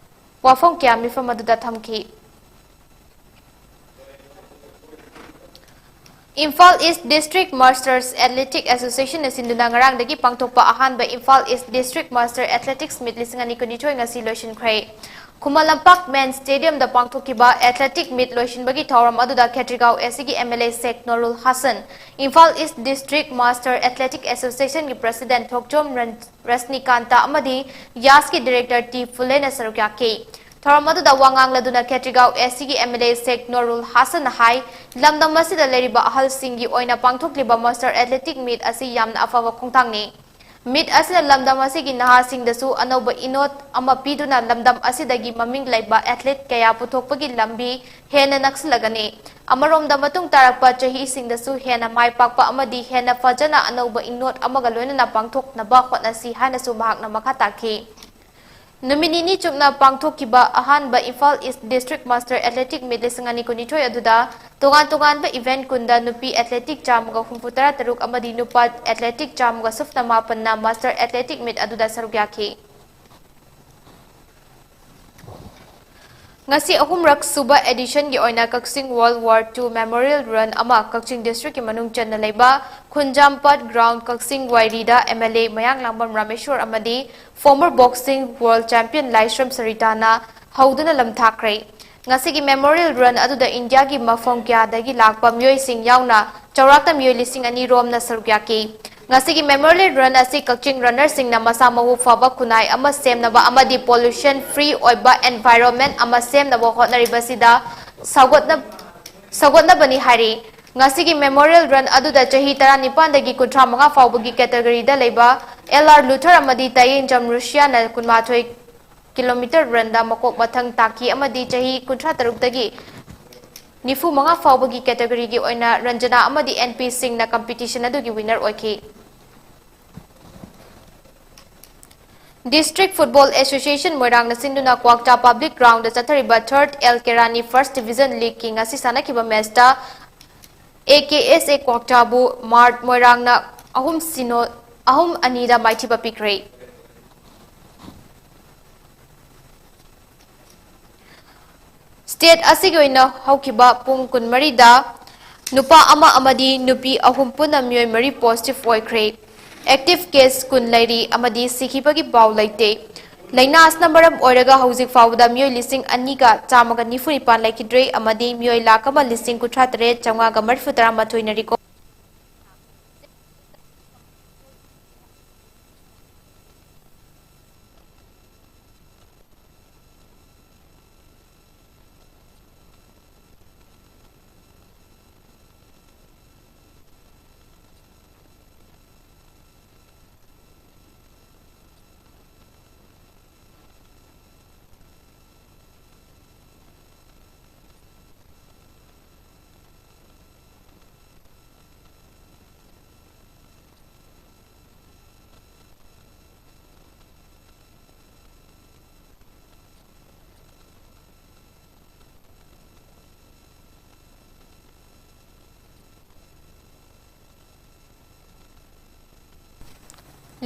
ꯋꯥꯐꯝ ꯀꯌꯥ ꯃꯤꯐꯝ ꯑꯗꯨꯗ ꯊꯝꯈꯤ꯫ Imphal East District Masters Athletic Association ꯅ ꯁꯤꯟꯗꯨꯅ ꯉꯔꯥꯡꯗꯒꯤ ꯄꯥꯡꯊꯣꯛꯄ ꯑꯍꯥꯟꯕ Imphal East District Master Athletics Meet ꯂꯤꯁꯤꯡ ꯑꯅꯤ ꯀꯨꯟꯅꯤꯊꯣꯏ ꯉꯁꯤ ꯂꯣꯏꯁꯤꯟꯈ꯭ꯔꯦ꯫ ꯈꯨꯃꯟ ꯂꯝꯄꯥꯛ Main Stadium ꯗ ꯄꯥꯡꯊꯣꯛꯈꯤꯕ Athletic Meet ꯂꯣꯏꯁꯤꯟꯕꯒꯤ ꯊꯧꯔꯝ ꯑꯗꯨꯗ ꯈꯦꯇ꯭ꯔꯤꯒꯥꯎ ꯑꯦ ꯁꯤ ꯒꯤ M L A Sheikh Nurul Hasan, Imphal east district master athletic ꯑꯦꯁꯣꯁꯤꯌꯦꯁꯟꯒꯤ ꯄ꯭ꯔꯦꯁꯤꯗꯦꯟꯠ ꯊꯣꯛꯆꯣꯝ ꯔꯟ-, ꯔꯁꯅꯤꯀꯥꯟꯇ ꯑꯃꯗꯤ ꯌꯥꯁꯀꯤ ꯗꯤꯔꯦꯛꯇꯔ ꯇꯤ ꯐꯨꯂꯦꯅ ꯁꯔꯨꯛ ꯌꯥꯈꯤ꯫ ꯊꯧꯔꯝ ꯑꯗꯨꯗ ꯋꯥ ꯉꯥꯡꯂꯗꯨꯅ ꯈꯦꯇ꯭ꯔꯤꯒꯥꯎ ꯑꯦ ꯁꯤ ꯒꯤ ꯑꯦꯝ ꯑꯦꯜ ꯑꯦ ꯁꯦꯈ ꯅꯨꯔꯨꯜ ꯍꯥꯁꯟꯅ ꯍꯥꯏ, ꯂꯝꯗꯝ ꯑꯁꯤꯗ ꯂꯩꯔꯤꯕ ꯑꯍꯜꯁꯤꯡꯒꯤ ꯑꯣꯏꯅ ꯄꯥꯡꯊꯣꯛꯂꯤꯕ ꯃꯥꯁꯇꯔ ꯑꯦꯊꯂꯦꯇꯤꯛ ꯃꯤꯠ ꯑꯁꯤ ꯌꯥꯝꯅ ꯑꯐꯕ ꯈꯣꯡꯊꯥꯡꯅꯤ꯫ ꯃꯤꯠ ꯑꯁꯤꯅ ꯂꯝꯗꯝ ꯑꯁꯤꯒꯤ ꯅꯍꯥꯁꯤꯡꯗꯁꯨ ꯑꯅꯧꯕ ꯏꯅꯣꯠ ꯑꯃ ꯄꯤꯗꯨꯅ ꯂꯝꯗꯝ ꯑꯁꯤꯗꯒꯤ ꯃꯃꯤꯡ ꯂꯩꯕ ꯑꯦꯊꯂꯦꯠ ꯀꯌꯥ ꯄꯨꯊꯣꯛꯄꯒꯤ ꯂꯝꯕꯤ ꯍꯦꯟꯅ ꯅꯛꯁꯤꯜꯂꯒꯅꯤ꯫ ꯑꯃꯔꯣꯝꯗ ꯃꯇꯨꯡ ꯇꯥꯔꯛꯄ ꯆꯍꯤꯁꯤꯡꯗꯁꯨ ꯍꯦꯟꯅ ꯃꯥꯏ ꯄꯥꯛꯄ ꯑꯃꯗꯤ ꯍꯦꯟꯅ ꯐꯖꯅ ꯑꯅꯧꯕ ꯏꯅꯣꯠ ꯑꯃꯒ ꯂꯣꯏꯅꯅ ꯄꯥꯡꯊꯣꯛꯅꯕ ꯍꯣꯠꯅꯁꯤ ꯍꯥꯏꯅꯁꯨ ꯃꯍꯥꯛꯅ ꯃꯈꯥ ꯇꯥꯈꯤ꯫ ꯅꯨꯃꯤꯠ ꯅꯤꯅꯤ ꯆꯨꯞꯅ ꯄꯥꯡꯊꯣꯛꯈꯤꯕ ꯑꯍꯥꯟꯕ Imphal east district master athletic ꯃꯤꯠ ꯂꯤꯁꯤꯡ ꯑꯅꯤ ꯀꯨꯟꯅꯤꯊꯣꯏ ꯑꯗꯨꯗ ꯇꯣꯉꯥꯟ ꯇꯣꯉꯥꯟꯕ ꯏꯚꯦꯟꯠ ꯀꯨꯟꯗ ꯅꯨꯄꯤ ꯑꯦꯊꯂꯦꯇꯤꯛ ꯆꯥꯝꯃꯒ ꯍꯨꯝꯐꯨ ꯇꯔꯥ ꯇꯔꯨꯛ ꯑꯃꯗꯤ ꯅꯨꯄꯥ ꯑꯦꯊꯂꯦꯇꯤꯛ ꯆꯥꯝꯃꯒ ꯁꯨꯞꯅ ꯃꯥꯄꯟꯅ ꯃꯥꯁꯇꯔ ꯑꯦꯊꯂꯦꯇꯤꯛ ꯃꯤꯠ ꯑꯗꯨꯗ ꯁꯔꯨꯛ ꯌꯥꯈꯤ꯫ ꯉꯁꯤ ꯑꯍꯨꯝꯔꯛ ꯁꯨꯕ ꯑꯦꯗꯤꯁꯟꯒꯤ ꯑꯣꯏꯅ Kakching world war two memorial run ꯑꯃ ꯀꯛꯆꯤꯡ ꯗꯤꯁꯇ꯭ꯔꯤꯛꯀꯤ ꯃꯅꯨꯡ ꯆꯟꯅ ꯂꯩꯕ ꯈꯨꯟꯖꯥꯝꯄꯥꯠ ꯒ꯭ꯔꯥꯎꯟꯗ ꯀꯛꯆꯤꯡ ꯋꯥꯏꯔꯤꯗ ꯑꯦꯝ ꯑꯦꯜ ꯑꯦ ꯃꯌꯥꯡ ꯂꯥꯡꯕꯝ ꯔꯥꯃꯦꯁꯣꯔ ꯑꯃꯗꯤ former boxing world champion Laishram ꯁꯔꯤꯇꯥꯅ ꯍꯧꯗꯨꯅ ꯂꯝꯊꯥꯈ꯭ꯔꯦ꯫ ꯉꯁꯤꯒꯤ ꯃꯦꯃꯣꯔꯤꯌꯦꯜ ꯔꯟ ꯑꯗꯨꯗ ꯏꯟꯗꯤꯌꯥꯒꯤ ꯃꯐꯝ ꯀꯌꯥꯗꯒꯤ ꯂꯥꯛꯄ ꯃꯤꯑꯣꯏꯁꯤꯡ ꯌꯥꯎꯅ ꯆꯥꯎꯔꯥꯛꯅ ꯃꯤꯑꯣꯏ ꯂꯤꯁꯤꯡ ꯑꯅꯤ ꯔꯣꯝꯅ ꯁꯔꯨꯛ ꯌꯥꯈꯤ꯫ ꯉꯁꯤꯒꯤ ꯃꯦꯃꯣꯔꯤꯌꯦꯜ ꯔꯟ ꯑꯁꯤ ꯀꯛꯆꯤꯡ ꯔꯟꯅꯔꯁꯤꯡꯅ ꯃꯁꯥ ꯃꯎ ꯐꯕ ꯈꯨꯟꯅꯥꯏ ꯑꯃ ꯁꯦꯝꯅꯕ ꯑꯃꯗꯤ ꯄꯣꯂꯨꯁꯟ ꯐ꯭ꯔꯤ ꯑꯣꯏꯕ ꯑꯦꯟꯚꯥꯏꯔꯣꯟꯃꯦꯟ ꯑꯃ ꯁꯦꯝꯅꯕ ꯍꯣꯠꯅꯔꯤꯕꯁꯤꯗ ꯁꯧꯒꯠꯅ-, ꯁꯧꯒꯠꯅꯕꯅꯤ ꯍꯥꯏꯔꯤ꯫ ꯉꯁꯤꯒꯤ ꯃꯦꯃꯣꯔꯤꯌꯦꯜ ꯔꯟ ꯑꯗꯨꯗ ꯆꯍꯤ ꯇꯔꯥꯅꯤꯄꯥꯟꯗꯒꯤ ꯀꯨꯟꯊ꯭ꯔꯥ ꯃꯉꯥ ꯐꯥꯎꯕꯒꯤ ꯀꯦꯇꯒꯔꯤꯗ ꯂꯩꯕ ꯑꯦꯜ ꯑꯥꯔ ꯂꯨꯊꯔ ꯑꯃꯗꯤ ꯇꯥꯌꯦꯟꯖꯝ ꯔꯨꯁꯤꯌꯥꯅ ꯀꯨꯟꯃꯥꯊꯣꯏ ꯀꯤꯂꯣꯃꯤꯇꯔ ꯔꯟꯗ ꯃꯀꯣꯛ ꯃꯊꯪ ꯇꯥꯈꯤ ꯑꯃꯗꯤ ꯆꯍꯤ ꯀꯨꯟꯊ꯭ꯔꯥ ꯇꯔꯨꯛꯇꯒꯤ ꯅꯤꯐꯨ ꯃꯉꯥ ꯐꯥꯎꯕꯒꯤ ꯀꯦꯇꯒꯔꯤꯒꯤ ꯑꯣꯏꯅ ꯔꯟꯖꯅꯥ ꯑꯃꯗꯤ ꯑꯦꯟ ꯄꯤ ꯁꯤꯡꯅ ꯀꯝꯄꯤꯇꯤꯁꯟ ꯑꯗꯨꯒꯤ ꯋꯤꯟꯅꯔ ꯑꯣꯏꯈꯤ꯫ ꯗꯤꯁꯇ꯭ꯔꯤꯛ ꯐꯨꯠꯕꯣꯜ ꯑꯦꯁꯣꯁꯤꯌꯦꯁꯟ ꯃꯣꯏꯔꯥꯡꯅ ꯁꯤꯟꯗꯨꯅ ꯀ꯭ꯋꯥꯛꯇꯥ ꯄꯕ꯭ꯂꯤꯛ ꯒ꯭ꯔꯥꯎꯟꯗ ꯆꯠꯊꯔꯤꯕ ꯊꯔꯠ ꯑꯦꯜ ꯀꯦꯔꯥꯅꯤ ꯐꯥꯔꯁꯠ ꯗꯤꯚꯤꯖꯟ ꯂꯤꯒꯀꯤ ꯉꯁꯤ ꯁꯥꯟꯅꯈꯤꯕ ꯃꯦꯆꯇ A K S A ꯀ꯭ꯋꯥꯛꯇꯥꯕꯨ mart ꯃꯣꯏꯔꯥꯡꯅ ꯑꯍꯨꯝ ꯁꯤꯅꯣ, ꯑꯍꯨꯝ ꯑꯅꯤꯗ ꯃꯥꯏꯊꯤꯕ ꯄꯤꯈ꯭ꯔꯦ꯫ ꯁ꯭ꯇꯦꯠ ꯑꯁꯤꯒꯤ ꯑꯣꯏꯅ ꯍꯧꯈꯤꯕ ꯄꯨꯡ ꯀꯨꯟꯃꯔꯤꯗ ꯅꯨꯄꯥ ꯑꯃ ꯑꯃꯗꯤ ꯅꯨꯄꯤ ꯑꯍꯨꯝ ꯄꯨꯟꯅ ꯃꯤꯑꯣꯏ ꯃꯔꯤ positive ꯑꯣꯏꯈ꯭ꯔꯦ꯫ Active case ꯀꯨꯟ ꯂꯩꯔꯤ ꯑꯃꯗꯤ ꯁꯤꯈꯤꯕꯒꯤ ꯄꯥꯎ ꯂꯩꯇꯦ꯫ ꯂꯩꯅꯥ ꯑꯁꯤꯅ ꯃꯔꯝ ꯑꯣꯏꯔꯒ ꯍꯧꯖꯤꯛ ꯐꯥꯎꯕꯗ ꯃꯤꯑꯣꯏ ꯂꯤꯁꯤꯡ ꯑꯅꯤꯒ ꯆꯥꯝꯃꯒ ꯅꯤꯐꯨ ꯅꯤꯄꯥꯟ ꯂꯩꯈꯤꯗ꯭ꯔꯦ ꯑꯃꯗꯤ ꯃꯤꯑꯣꯏ ꯂꯥꯈ ꯑꯃ ꯂꯤꯁꯤꯡ ꯀꯨꯟꯊ꯭ꯔꯥ ꯇꯔꯦꯠ ꯆꯥꯝꯃꯉꯥꯒ ꯃꯔꯤꯐꯨ ꯇꯔꯥꯃꯥꯊꯣꯏꯅ record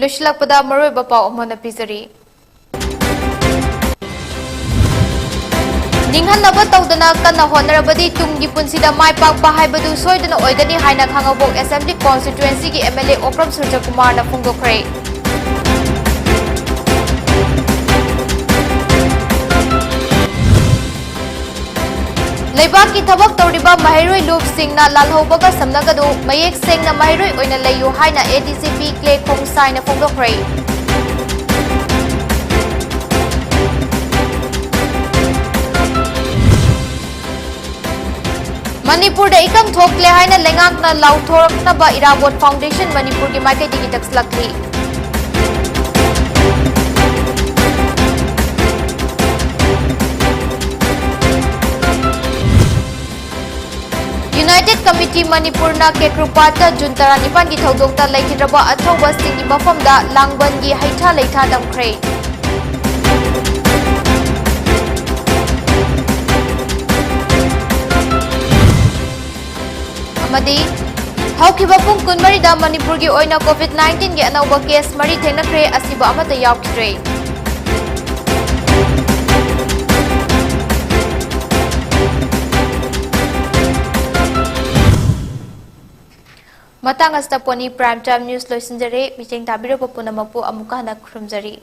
ꯂꯣꯏꯁꯤꯜꯂꯛꯄꯗ ꯃꯔꯨꯑꯣꯏꯕ ꯄꯥꯎ ꯑꯃꯨꯛ ꯍꯟꯅ ꯄꯤꯖꯔꯤ꯫ ꯅꯤꯡꯍꯟꯅꯕ ꯇꯧꯗꯅ ꯀꯟꯅ ꯍꯣꯠꯅꯔꯕꯗꯤ ꯇꯨꯡꯒꯤ ꯄꯨꯟꯁꯤꯗ ꯃꯥꯏ ꯄꯥꯛꯄ ꯍꯥꯏꯕꯗꯨ ꯁꯣꯏꯗꯅ ꯑꯣꯏꯒꯅꯤ ꯍꯥꯏꯅ ꯈꯥꯉꯕꯣꯛ Assembly Constituency ꯒꯤ M L A ꯑꯣꯀ꯭ꯔꯝ ꯁꯨꯔꯖꯀꯨꯃꯥꯔꯅ ꯐꯣꯡꯗꯣꯛꯈ꯭ꯔꯦ꯫ ꯂꯩꯕꯥꯛꯀꯤ ꯊꯕꯛ ꯇꯧꯔꯤꯕ ꯃꯍꯩꯔꯣꯏ ꯂꯨꯞꯁꯤꯡꯅ ꯂꯥꯜꯍꯧꯕꯒ ꯁꯝꯅꯒꯅꯨ, ꯃꯌꯦꯛ ꯁꯦꯡꯅ ꯃꯍꯩꯔꯣꯏ ꯑꯣꯏꯅ ꯂꯩꯌꯨ ꯍꯥꯏꯅ A D G P ꯀ꯭ꯂꯦ ꯈꯣꯡꯁꯥꯏꯅ ꯐꯣꯡꯗꯣꯛꯈ꯭ꯔꯦ꯫ ꯃꯅꯤꯄꯨꯔꯗ ꯏꯀꯪ ꯊꯣꯛꯂꯦ ꯍꯥꯏꯅ ꯂꯩꯉꯥꯛꯅ ꯂꯥꯎꯊꯣꯔꯛꯅꯕ ꯏꯔꯥꯕꯣꯠ Foundation ꯃꯅꯤꯄꯨꯔꯒꯤ ꯃꯥꯏꯀꯩꯗꯒꯤ ꯇꯛꯁꯂꯛꯂꯤ꯫ United Committee ꯃꯅꯤꯄꯨꯔꯅ ꯀꯦꯀ꯭ꯔꯨꯄꯥꯠꯇ ꯖꯨꯟ ꯇꯔꯥꯅꯤꯄꯥꯟꯒꯤ ꯊꯧꯗꯣꯛꯇ ꯂꯩꯈꯤꯗ꯭ꯔꯕ ꯑꯊꯧꯕꯁꯤꯡꯒꯤ ꯃꯐꯝꯗ ꯂꯥꯡꯕꯟꯒꯤ ꯍꯩꯊꯥ ꯂꯩꯊꯥ ꯇꯝꯈ꯭ꯔꯦ꯫ ꯑꯃꯗꯤ ꯍꯧꯈꯤꯕ ꯄꯨꯡ ꯀꯨꯟꯃꯔꯤꯗ ꯃꯅꯤꯄꯨꯔꯒꯤ ꯑꯣꯏꯅ COVID nineteen ꯒꯤ ꯑꯅꯧꯕ case ꯃꯔꯤ ꯊꯦꯡꯅꯈ꯭ꯔꯦ, ꯑꯁꯤꯕ ꯑꯃꯠꯇ ꯌꯥꯎꯈꯤꯗ꯭ꯔꯦ꯫ ꯃꯇꯥꯡ ꯑꯁꯤꯗ Pony Prime Time News ꯂꯣꯏꯁꯤꯟꯖꯔꯦ꯫ ꯃꯤꯠꯌꯦꯡ ꯇꯥꯕꯤꯔꯕ ꯄꯨꯝꯅꯃꯛꯄꯨ ꯑꯃꯨꯛꯀ ꯍꯟꯅ ꯈꯨꯔꯨꯝꯖꯔꯤ꯫